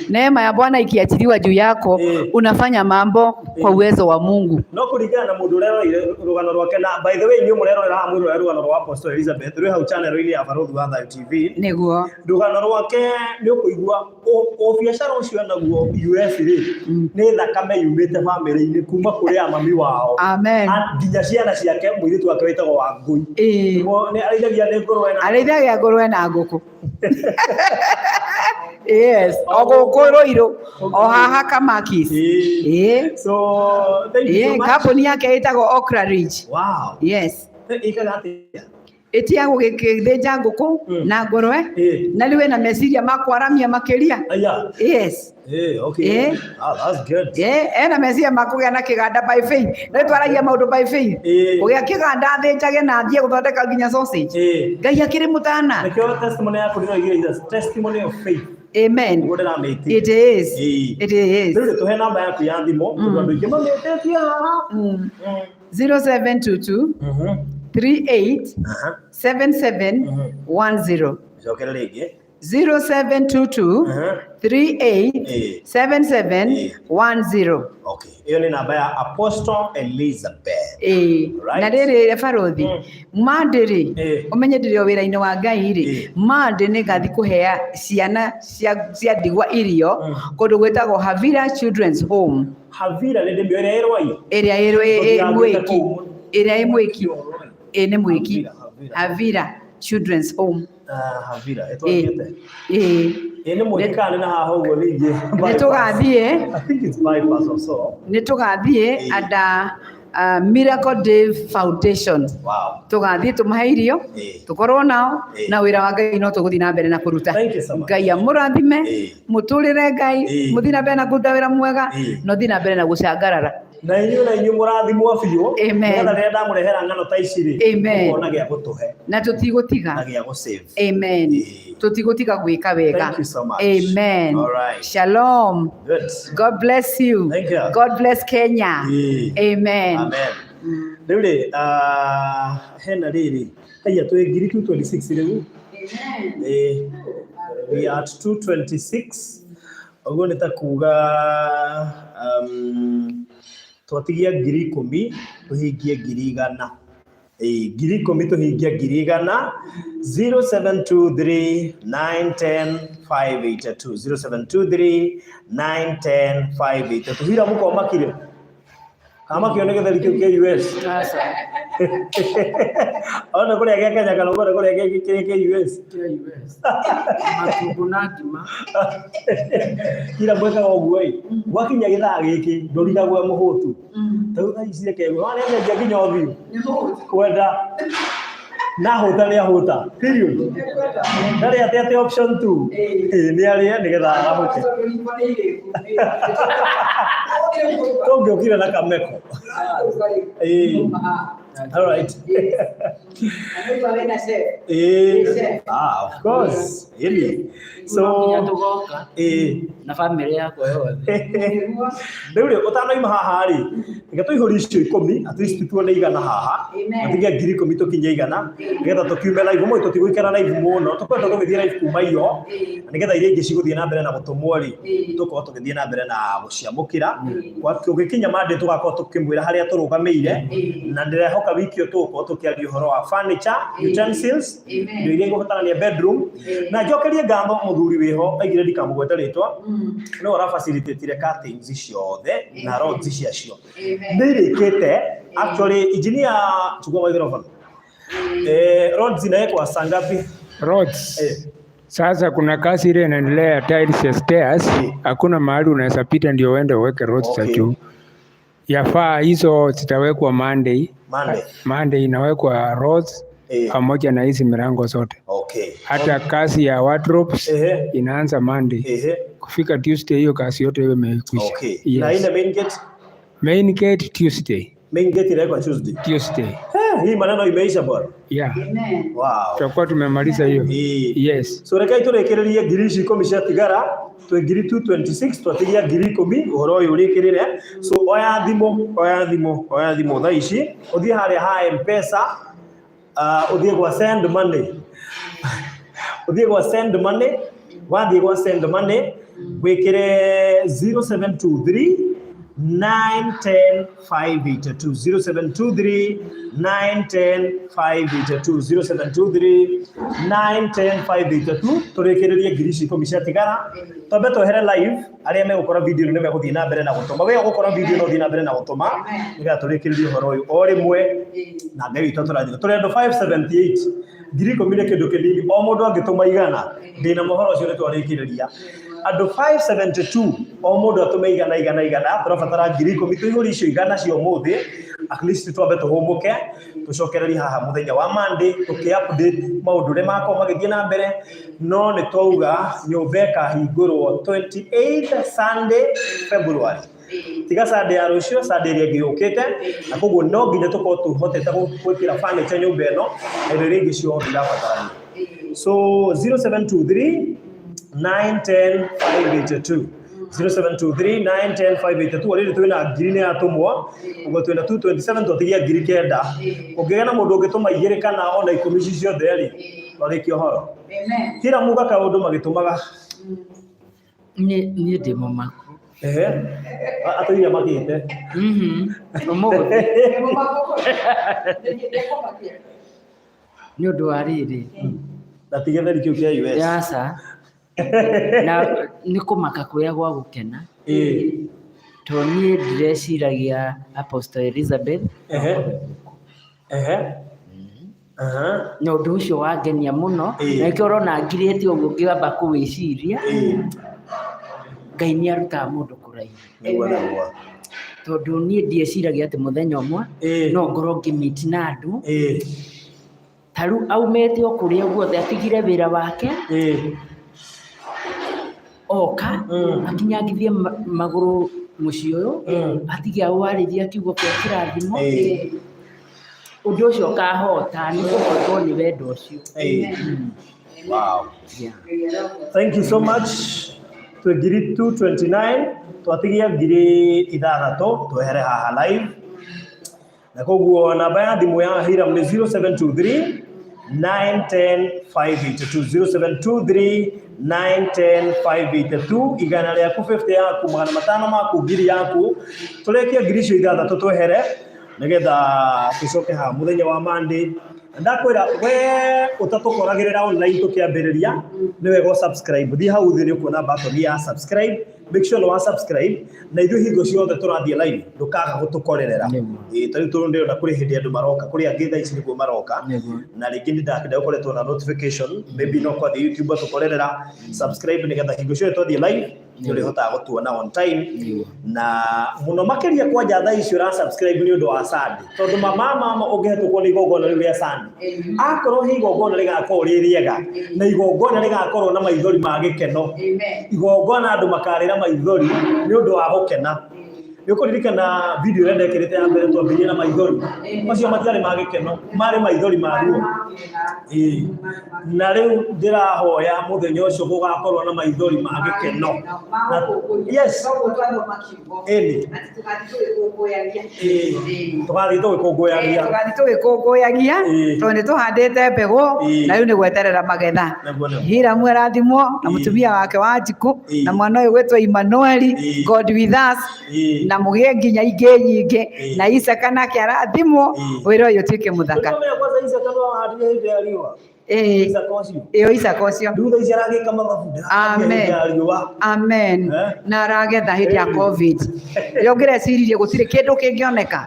Neema ya Bwana ikiachiliwa juu yako, unafanya mambo kwa uwezo wa Mungu. No kũringana na mũndũ ũrĩa ũroire rũgano rwake, na by the way inyuĩ mũrerorera haha mwĩrorera rũgano rwa Apostle Elizabeth rwĩ hau channel-inĩ ya Barũthi wa Thayũ TV. Nĩguo. Rũgano rwake nĩ ũkũigua o biacara ũcio enaguo US rĩ, nĩ thakame yumĩte bamĩrĩ-inĩ kuma kũrĩ a mami wao. Amen. Nginya ciana ciake, mũirĩtu wake wĩtagwo Wangũi. Nĩguo nĩ arĩithagia nĩ ngũrwe na Arĩithagia ngũrwe na ngũkũ. Yes, o gũkũ Ruiru, o haha Kamakis. So thank you so much. Kambuni yake ĩtagwo Okra Ridge. Wow. Yes. Ĩkaga atĩa? Ĩtia gũgĩthĩnja ngũkũ na ngũrwe, na rĩu ĩna meciria ma kwaramia makĩria. Aya. Yes. Okay. Ah, that's good. Ena meciria ma kũgĩa na kĩganda by faith. Nĩ twaragia maũndũ by faith. Kũgĩa kĩganda athĩnjage na athiĩ gũthondeka nginya sausage. Ngai akĩrĩ mũtana. Nĩkĩo testimony yaku ndĩroigire is a testimony of faith. Amen. Nĩguo ndĩramĩtire. It is. It is. Rĩu rĩ, tũhe namba yaku ya thimũ tondũ andũ aingĩ mamĩtĩtie haha. 0722 38 77 10. Cokere rĩngĩ. 0722 38 77 10. Okay. Ĩyo nĩ namba ya Apostle Elizabeth. Right. Na rĩrĩ barothi Monday rĩ, ũmenye ndĩrĩ o wĩra-inĩ wa Ngai rĩ, Monday nĩ ngathi kũhea ciana cia ndigwa irio kũndũ gwĩtagwo Havira Children's Home. Havira nĩ ndĩmĩoĩ ĩrĩa ĩ Rwai? Ĩrĩa ĩ Tũthiaga Mwĩki. kũu. Ĩrĩa ĩ Mwĩki. Ĩ nĩ Mwĩki. Havira Children's Home. Havira ĩtwathiĩte. Ĩ Ĩ nĩ Mwĩki kana nĩ na haha ũguo ningĩ? Nĩ tũgathiĩ. I think it's bypass or so. Nĩ tũgathiĩ under Miracle Day Foundation. Wow. Tũgathiĩ tũmahe irio, tũkorwo nao, na wĩra wa Ngai no tũgũthiĩ na mbere na kũruta. Thank you so much. Ngai amũrathime, mũtũrĩre Ngai, mũthiĩ na mbere na kũruta wĩra mwega, na ũthiĩ na mbere na gũcangarara. Na inyuĩ na inyuĩ mũrathimwo biũ. Amen. Nĩgetha rĩrĩa ndamũrehera ng'ano ta ici rĩ, Amen. mũkona gĩa gũtũhe Na tũtigũtiga. na gĩa gũsave. Amen. Tũtigũtiga gwĩka wega. Thank you so much. Amen. All right. Shalom. Good. God bless you. Thank you. God bless Kenya. Amen. Amen. Rĩu rĩ, hena rĩrĩ, haiya twĩ ngiri 226 rĩu. We are at 226. Ũguo nĩ ta kuga twatigia ngiri ikũmi tũhingie ngiri igana. Ngiri ikũmi tũhingie ngiri igana. 0723 910 582. 0723 910 582. Hira mũkomakire. Kamakio nĩ gĩtheri kĩu kĩa US. Ona kũrĩa gĩa Kenya kana ũkona kũrĩa kĩrĩa kĩa US. Matumbo na ngima. Ira mwekaga ũguo ĩ, gwakinya gĩthaa gĩkĩ ndũrigagwo e mũhũtu. Ta rĩu thaa ici reke ngwe, wana nĩendia nginya ũthiũ. Kwenda. Na hũta nĩ ahũta. Period. Ndarĩ atĩ atĩ option 2. Nĩ arĩe nĩgetha arahũke. Tũngĩokire na kameko. All right. Of course. Really. So, Nginya tũgoka na bamĩrĩ yakwa yothe. Rĩu rĩ, ũtanoima haha rĩ, reke tũihũrie icio ikũmi, at least tuone igana haha. Tũtige ngiri ikũmi tũkinye igana, nĩgetha tũkiume live. Ũmũthĩ tũtigũikara live mũno, tũkoretwo tũgĩthiĩ live kuma iyo, na nĩgetha iria ingĩ cigũthiĩ na mbere na gũtũmwo rĩ, tũkorwo tũgĩthiĩ na mbere na gũciamũkĩra. Tũgĩkinya Monday tũgakorwo tũkĩmwĩra harĩa tũrũgamĩire, na ndĩrehoka wiki ĩyo tũgũkorwo tũkĩaria ũhoro wa wa furniture, utensils, indo iria igũbatarania bedroom. Na njokerie ngatho mũthuri wĩho aigire ndikamũgwete rĩtwa, no ũra facilitate curtains ciothe na rods ciacio nĩ irĩkĩte. Actually, engineer, chukua microphone. Rods inawekwa saa ngapi? Roads. Sasa kuna kazi ile inaendelea ya tiles ya stairs, hakuna mahali unaweza pita ndio uende uweke roads za juu. Yafaa hizo zitawekwa Monday. Monday. Monday inawekwa roads pamoja na hizi milango zote. Hata kazi ya wardrobes inaanza Monday. Kufika Tuesday hiyo kazi yote iwe imekwisha. Na Yes. ile main gate? Main gate Tuesday. Main gate inawekwa Tuesday. Tuesday. Hii maneno imeisha bwana. Yeah. Wow. Tutakuwa tumemaliza hiyo. Yes. So rekei tũrĩkĩrĩrie ngiri ici 10 ciatigara, twĩ ngiri 226, twatigia ngiri 10 ũhoro ũyũ ũrĩkĩrĩre. So oya thimũ, oya thimũ, oya thimũ thaa ici, ũthiĩ harĩa ha M-Pesa, ũthiĩ gwa send money, ũthiĩ gwa send money, wathiĩ gwa send money wĩkĩre 0723 910 582, 0723 910 582, 0723 910 582. Tũrĩkĩrĩrie ngiri ici 10 ciatigara, twambe twehere live. Arĩa megũkora video ĩno nĩ megũthiĩ na mbere na gũtũma. We ũgũkora video no ũthiĩ na mbere na gũtũma nĩgetha tũrĩkĩrĩrie ũhoro ũyũ o rĩmwe na Ngai witũ atũrathime. Tũrĩ andũ 578, ngiri 10 nĩ kĩndũ kĩnini, o mũndũ angĩtũma 100, ndĩna mohoro ũcio nĩ twarĩkĩrĩria. Andũ 572, o mũndũ atũme 100, 100, 100, tũrabatara ngiri 10 tũihũrie icio 100 cia ũmũthĩ. At least twambe tũhũmũke, tũcokererie haha mũthenya wa Monday tũkĩ update maũndũ ũrĩa makorwo magĩthiĩ na mbere. No nĩ twauga nyũmba ĩkahingũrwo 28 Sunday February, tiga Sunday ya rũciũ, Sunday ĩrĩa ĩngĩ yũkĩte, na koguo no nginya tũkorwo tũhotete gwĩkĩra furniture nyũmba ĩno na indo iria ingĩ ciothe irabatarania. So 0723 910 582, 0723 910 582. Already twĩna ngiri nĩ yatũmwo, ũguo twĩna 227, twatigia ngiri 9. Ũngĩgĩa na mũndũ ũngĩtũma 2 kana ona 10 ici ciothe rĩ, twarĩkia ũhoro. Kira muga kaũndũ magĩtũmaga. Niĩ ndĩ mũmaku. Ehe, atũire makĩte. Ũmũthĩ nĩ ũndũ wa rĩrĩ. Na ti gĩtheri kĩu kĩa US. Aca, na nĩ kũmaka kũrĩa gwa gũkena, tondũ niĩ ndireciragia Apostle Elizabeth Ehe ehe aha na ũndũ ũcio wangenia mũno. Na nĩkĩo ũrona ngirĩte ũguo ngĩamba kũwĩciria. Ngai nĩ arutaga mũndũ kũraihu. Nĩguo, nĩguo. Tondũ niĩ ndieciragia atĩ mũthenya ũmwe no ngorwo ngĩmeet na andũ ta rĩu aumĩte o kũrĩa guothe, atigire wĩra wake, oka akinyangithie magũrũ mũciĩ ũyũ, atige awarĩria kiugo kĩa kĩrathimo. Ũndũ ũcio ũkahota nĩ kũhotwo nĩ wendo ũcio. Wow. Yeah. Thank you so much. Twĩ ngiri 229, twatigia ngiri 6 twehere haha live, na koguo namba ya thimũ ya Hiram nĩ 0723 910 582, 0723 910 582. 100 rĩaku, 50 yaku, 500 maku, ngiri yaku, tũrĩkie ngiri icio 6 twehere nĩgetha tũcoke haha mũthenya wa Monday. Na ndakwĩra we ũtatũkoragĩrĩra online tũkĩambĩrĩria, nĩ wega subscribe. Thiĩ hau thĩ nĩ ũkuona button ya subscribe, make sure nĩ wa subscribe, na ithuĩ hingo ciothe tũrathiĩ live ndũkaga gũtũkorerera. Ĩĩ, ta rĩu tondũ ndĩrona kũrĩ hĩndĩ andũ maroka, kũrĩ angĩ thaa ici nĩguo maroka. Na rĩngĩ nĩ ndagũkoretwo na notification, maybe no kwathiĩ YouTube tũkorerera. Subscribe nĩgetha hingo ciothe twathiĩ live nĩ ũrĩhotaga gũtuona on time. Na mũno makĩria kwanja thaa ici ũra subscribe nĩ ũndũ wa Sunday, tondũ mama mama ũngĩhetũkwo nĩ igongona rĩu rĩa Sunday, akorwo he igongona rĩgakorwo rĩ rĩega na igongona rĩgakorwo na maithori ma gĩkeno, igongona andũ makarĩra maithori nĩ ũndũ wa gũkena. Nĩ ũkũririkana video ĩrĩa ndekĩrĩte ya mbere, twambĩrĩrie na maithori macio matiarĩ ma gĩkeno, marĩ maithori ma ruo. Ĩĩ. Na rĩu ndĩrahoya mũthenya ũcio gũgakorwo na maithori ma gĩkeno. Yes, ĩni. Ĩĩ. Tũgathiĩ tũgĩkũngũyagia. Tũgathiĩ tũgĩkũngũyagia, tondũ nĩ tũhandĩte mbegũ, na rĩu nĩ gweterera magetha. Nĩguo, nĩguo. Hiramu arathimwo na mũtumia wake wa Njikũ na mwana ũyũ gwĩtwo Emmanuel, God with us. Na mũgĩe nginya ingĩ nyingĩ. Na Isaka nake arathimwo, wĩra ũyũ ũtuĩke mũthaka. Nĩũramenya kwanza Isaka no ahandire hĩndĩ ya riũa. Isaka ũcio. Ĩyo Isaka ũcio. Rĩu thaa ici aragĩka mathabu ndĩrahandire Amen. hĩndĩ ya riũa. Amen. Eh? Na aragetha hĩndĩ ya COVID. Rĩrĩa ũngĩreciririe gũtirĩ kĩndũ kĩngĩoneka,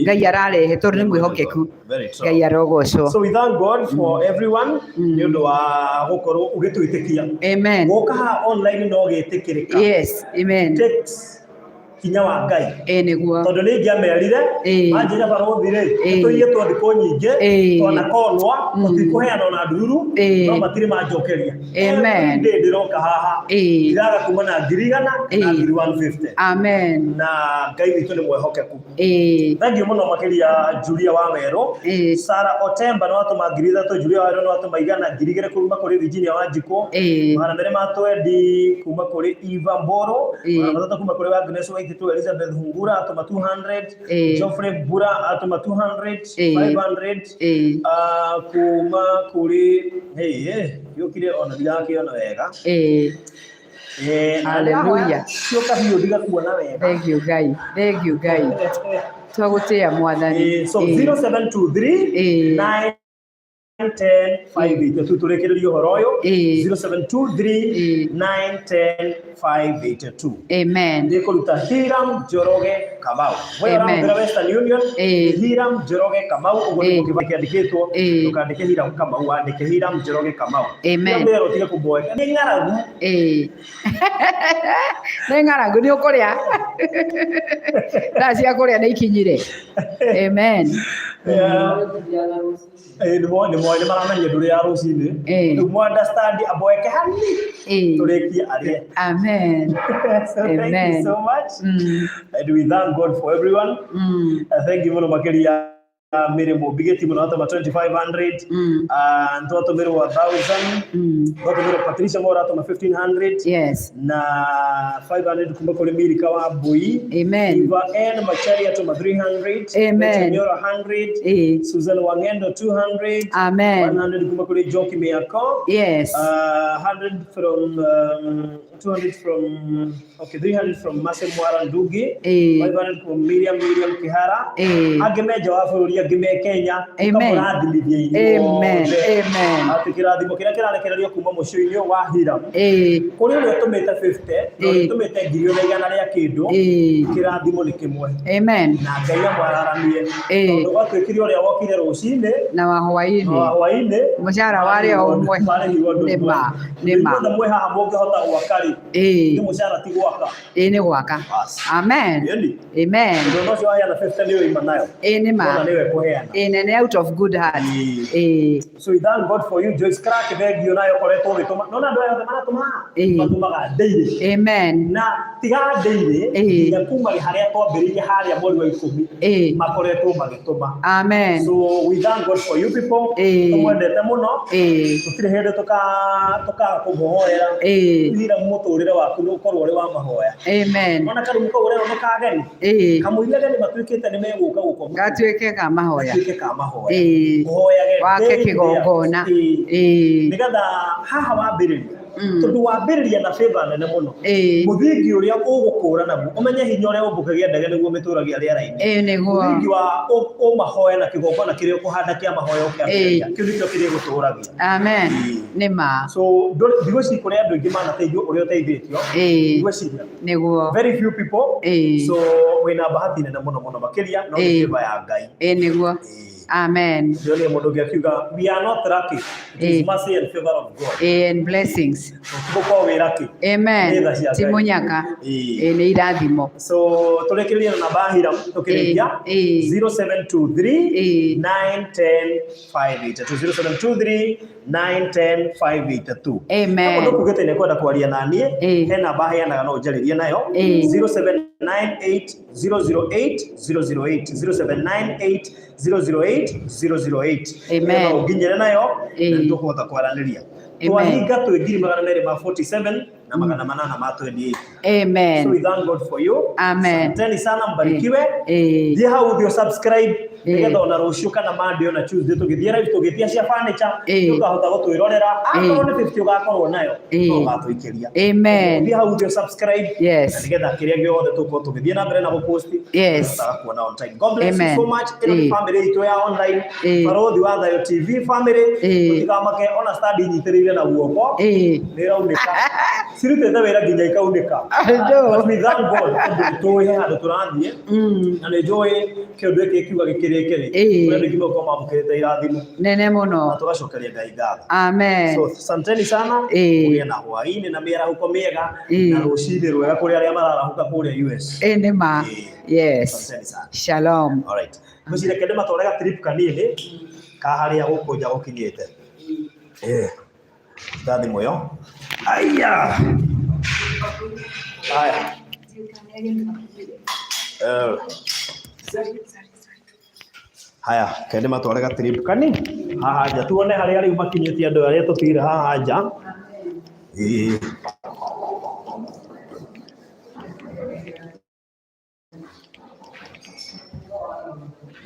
Ngai ararehe tondũ nĩ mwĩhokeku. Very true. Ngai arogocwo. So we thank God for everyone nĩ ũndũ wa gũkorwo ũgĩtwĩtĩkia. Amen. Gũka haha online no gĩtĩkĩrĩka. Yes, amen. Takes hinya wa Ngai. Ĩ nĩguo. Tondũ nĩ ingĩamerire manjĩra barũthi rĩ, tũiyĩtwo thikũ nyingĩ, twanakonwa, tũtikũheana ona ndururu, no matirĩ manjokeria. Amen. Every day ndĩroka haha ndiraga kuma na 100,000 na 1,150. Amen. Na Ngai witũ nĩ mwehokeku. Thank you mũno makĩria Julia wa Werũ. Sarah Otemba nĩ watũma 3,000, Julia wa Werũ nĩ watũma 100, 2,000 kuma kũrĩ Virginia Wanjikũ. 220 kuma kũrĩ Eva Mboro. 300 kuma kũrĩ Agnes Waititu, Elizabeth Hungura atũma 200, Geoffrey Mbura atũma 200, 500 kuma kũrĩ hey, hey, yũkire ona ndirakĩona wega. Hallelujah. Cioka biũ ndigakuona wega. Thank you Ngai. Thank you Ngai. Twagũtĩĩa Mwathani. So 0723 9 10 5 8 tũrĩkĩrĩrie ũhoro ũyũ. 0723 9 10 5 8 2. Amen. Ndĩkũruta Hiram Njoroge Kamau. We Amen. ũrahũthĩra Western Union, Hiram Njoroge Kamau, ũguo nĩguo kĩbandĩko kĩandĩkĩtwo. Ndũkandĩke Hiram Kamau, wandĩke Hiram Njoroge Kamau. Amen. Mbere ũtige kũmboeka. Nĩ ng'aragu. Nĩ ng'aragu, nĩ ũkũrĩa. Thaa cia kũrĩa nĩ ikinyire. Amen. Nĩ moĩ nĩ maramenya ndũrĩ ya rũcinĩ. Rĩu mũ understand amboeke hanini. Tũrĩkie arĩe. Amen. So thank you Amen. so much. And we thank God for everyone. Thank you mũno makĩria Mary Mũmbigĩti mũno atũma 2500. Twatũmĩrwo 1000. Twatũmĩrwo Patricia Mora atũma 1500. Yes. Na 500 kuma kũrĩ Milika wa Mbui. Amen. Eva N Macharia atũma 300. Amen. Rachel Nyoro 100. Susan Wangendo 200. Amen. 100 kuma kũrĩ Joki Miako. Yes. 100 from 200 from okay 300 from Mase Mwara Ndugi. 500 from Miriam Kihara. Angĩ me nja wa bũrũri, angĩ me Kenya. Amen. Mũkamũrathimithia inyuothe. Amen. Amen. Atĩ kĩrathimo kĩrĩa kĩrarekererio kuma mũciĩ-inĩ ũyũ wa Hiram. Kũrĩ ũrĩa ũtũmĩte 50 na ũrĩa ũtũmĩte ngiri ona igana rĩa kĩndũ, kĩrathimo nĩ kĩmwe. Amen. Na Ngai amwararamie. Tondũ gwatuĩkire ũrĩa wokire rũcinĩ na wa hwaĩ-inĩ. Na wa hwaĩ-inĩ. Mũcara warĩ o ũmwe. Marĩhirwo ũndũ Nĩ ũmwe. ma, nĩ ma. Inyuothe mwĩ haha mũngĩhota gwaka rĩ, nĩ mũcara ti gwaka. Ĩĩ nĩ gwaka. Bas. Amen. Ĩni. Amen. Tondũ ũcio waheana 50 nĩwe ima nayo. Ĩĩ nĩ ma. Wona nĩwe kũheana. Ĩĩ nene out of good heart. So we thank God for you Joyce Clark, thank you nayo ũkoretwo ũgĩtũma. Nona andũ aya othe maratũma. Matũmaga daily. Amen. Na tiga daily, nginya kuma harĩa twambĩrĩirie harĩa mweri wa 10 makoretwo magĩtũma. Amen. So we thank God for you people. Tũmwendete mũno. Tũtirĩ hĩndĩ tũkaga kũmũhoera. Hira mũtũrĩre waku nĩ ũkorwo ũrĩ wa mahoya. Amen. Ona karumu kau ũrerwo nĩ kageni. Kamũira ageni matuĩkĩte nĩ megũka gũkoma. Gatuĩke ka mahoya. Gatuĩke ka mahoya. Ũhoyage Wake daily. kĩgongona. Nĩgetha haha wambĩrĩria. Tondũ wambĩrĩria na favor nene mũno. Mũthingi ũrĩa ũgũkũra naguo, ũmenye hinya ũrĩa ũmbũkagia ndege nĩguo mĩtũragia rĩera-inĩ. Ĩĩ nĩguo. Mũthingi wa ũmahoya na kĩgongona kĩrĩa ũkũhanda kĩa mahoya ũkĩambĩrĩria. Kĩu nĩkĩo kĩrĩgũtũragia. Amen. Nĩ ma. So ndigwĩciria kũrĩ andũ aingĩ manateithio ũrĩa ũteithĩtio. Ndigwĩciria. Nĩguo. Very few people. So wĩna bahati nene mũno mũno makĩria no nĩ favor ya Ngai. Ĩĩ nĩguo. Amen. Ndĩronire mũndũ ũngĩ akiuga we are not lucky. It is mercy and favor of God. And blessings. Tũgũkorwo wĩ lucky. Amen. Nĩ tha cia Ti Ngai. mũnyaka. Nĩ irathimo. So tũrĩkĩrĩrie na namba ya Hiram tũkĩrĩkia 0723 910 582 0723 910 582. Amen. Mũndũ kugĩte nĩ kwenda kwaria na niĩ, he namba heanaga no ũnjarĩrie nayo 0798 008 008 0798 008 008. Amen. No ũnginyĩre nayo na nĩtũkũhota kwaranĩria. Amen. Twahinga twĩ 247,000. na 828. So we Amen. thank God for you. Amen. Asanteni sana, mbarikiwe. Eh. Thiĩ hau ũthiĩ subscribe nĩgetha ona rũciũ kana Monday ona Tuesday tũgĩthiĩ live tũgĩtia cia furniture Eh. ũkahota gũtwĩrorera akorwo nĩ 50 ũgakorwo nayo Eh. no ũgatũikĩria. Amen. Thiĩ hau ũthiĩ subscribe Yes. na nĩgetha kĩrĩa gĩothe tũgũkorwo tũgĩthiĩ na mbere na gũpost Yes. ũkahotaga kuona on time. God bless you Amen. so much. Ĩno nĩ Eh. family itũ ya online Eh. Barothi wa Thayo TV family. Eh. Mũtikamake ona stand inyitĩrĩire na guoko Eh. nĩ ĩraunĩka, cirutĩte wĩra nginya ikaunĩka. I know. But we thank God tondũ nĩtũĩ he handũ tũrathiĩ na nĩ njũĩ kĩũndũ gĩkĩ kiuga gĩkĩrĩkĩrĩ Eh. kũrĩ andũ aingĩ megũkorwo mamũkĩrĩte irathimo Nene na mũno. tũgacokeria Ngai ngatho. Amen. So asanteni sana. Eh. Mũgĩe na hwaĩ-inĩ na mĩarahũko mĩega Eh. na rũcinĩ rwega kũrĩ arĩa mararahũka kũrĩa US. Eh, nĩ ma. Eh. Yes. Asanteni sana. Shalom. Alright. Ngwĩciria reke ndĩmatware ga trip kanini ka harĩa gũkũ nja gũkinyĩte. Eh. Ta thimũ ĩyo. Aya. Aya. Eh. Haya, ke ndĩmatware ga trip kanini haha nja tuone harĩa rĩu makinyĩtie andũ arĩa tũtigire haha nja. Ĩĩ.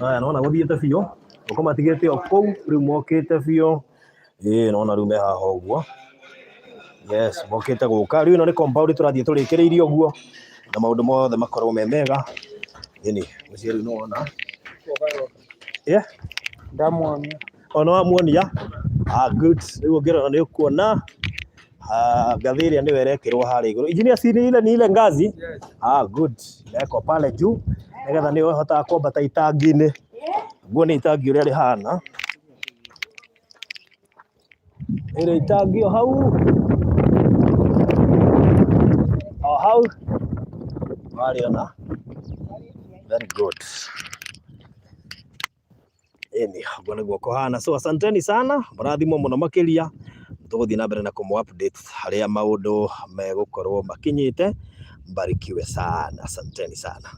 Aya, nona gũthiĩte biũ gũkũ matigĩte o kũu rĩu mokĩte biũ. Ĩĩ, nona rĩu me haha ũguo. Yes, mokĩte gũka rĩu ĩno nĩ compound tũrathiĩ tũrĩkĩrĩirie ũguo na maũndũ mothe makorwo me mega. Ĩni mũciĩ rĩu nĩwona. Yeah. Ndamuonia. Ona wamuonia. Ah, good. Rĩu ũngĩrora nĩ ũkuona, ah, ngathĩ ĩrĩa nĩyo ĩrekĩrwo harĩa igũrũ. Engineer, si ni ile, ni ile ngazi? Yes. Ah, good. Ĩrekwo pale juu nĩgetha nĩyo ĩhotaga kwambata itangi-inĩ. Nguo nĩ itangi ũrĩa rĩhana. Ĩrĩ itangi o hau. O hau. Warĩona. Very good. Ĩni, ũguo nĩguo kũhana. So asanteni sana, mũrathimwo mũno makĩria. Tũgũthiĩ na mbere na kũmũ update harĩa maũndũ megũkorwo makinyĩte. Mbarikiwe sana, asanteni sana.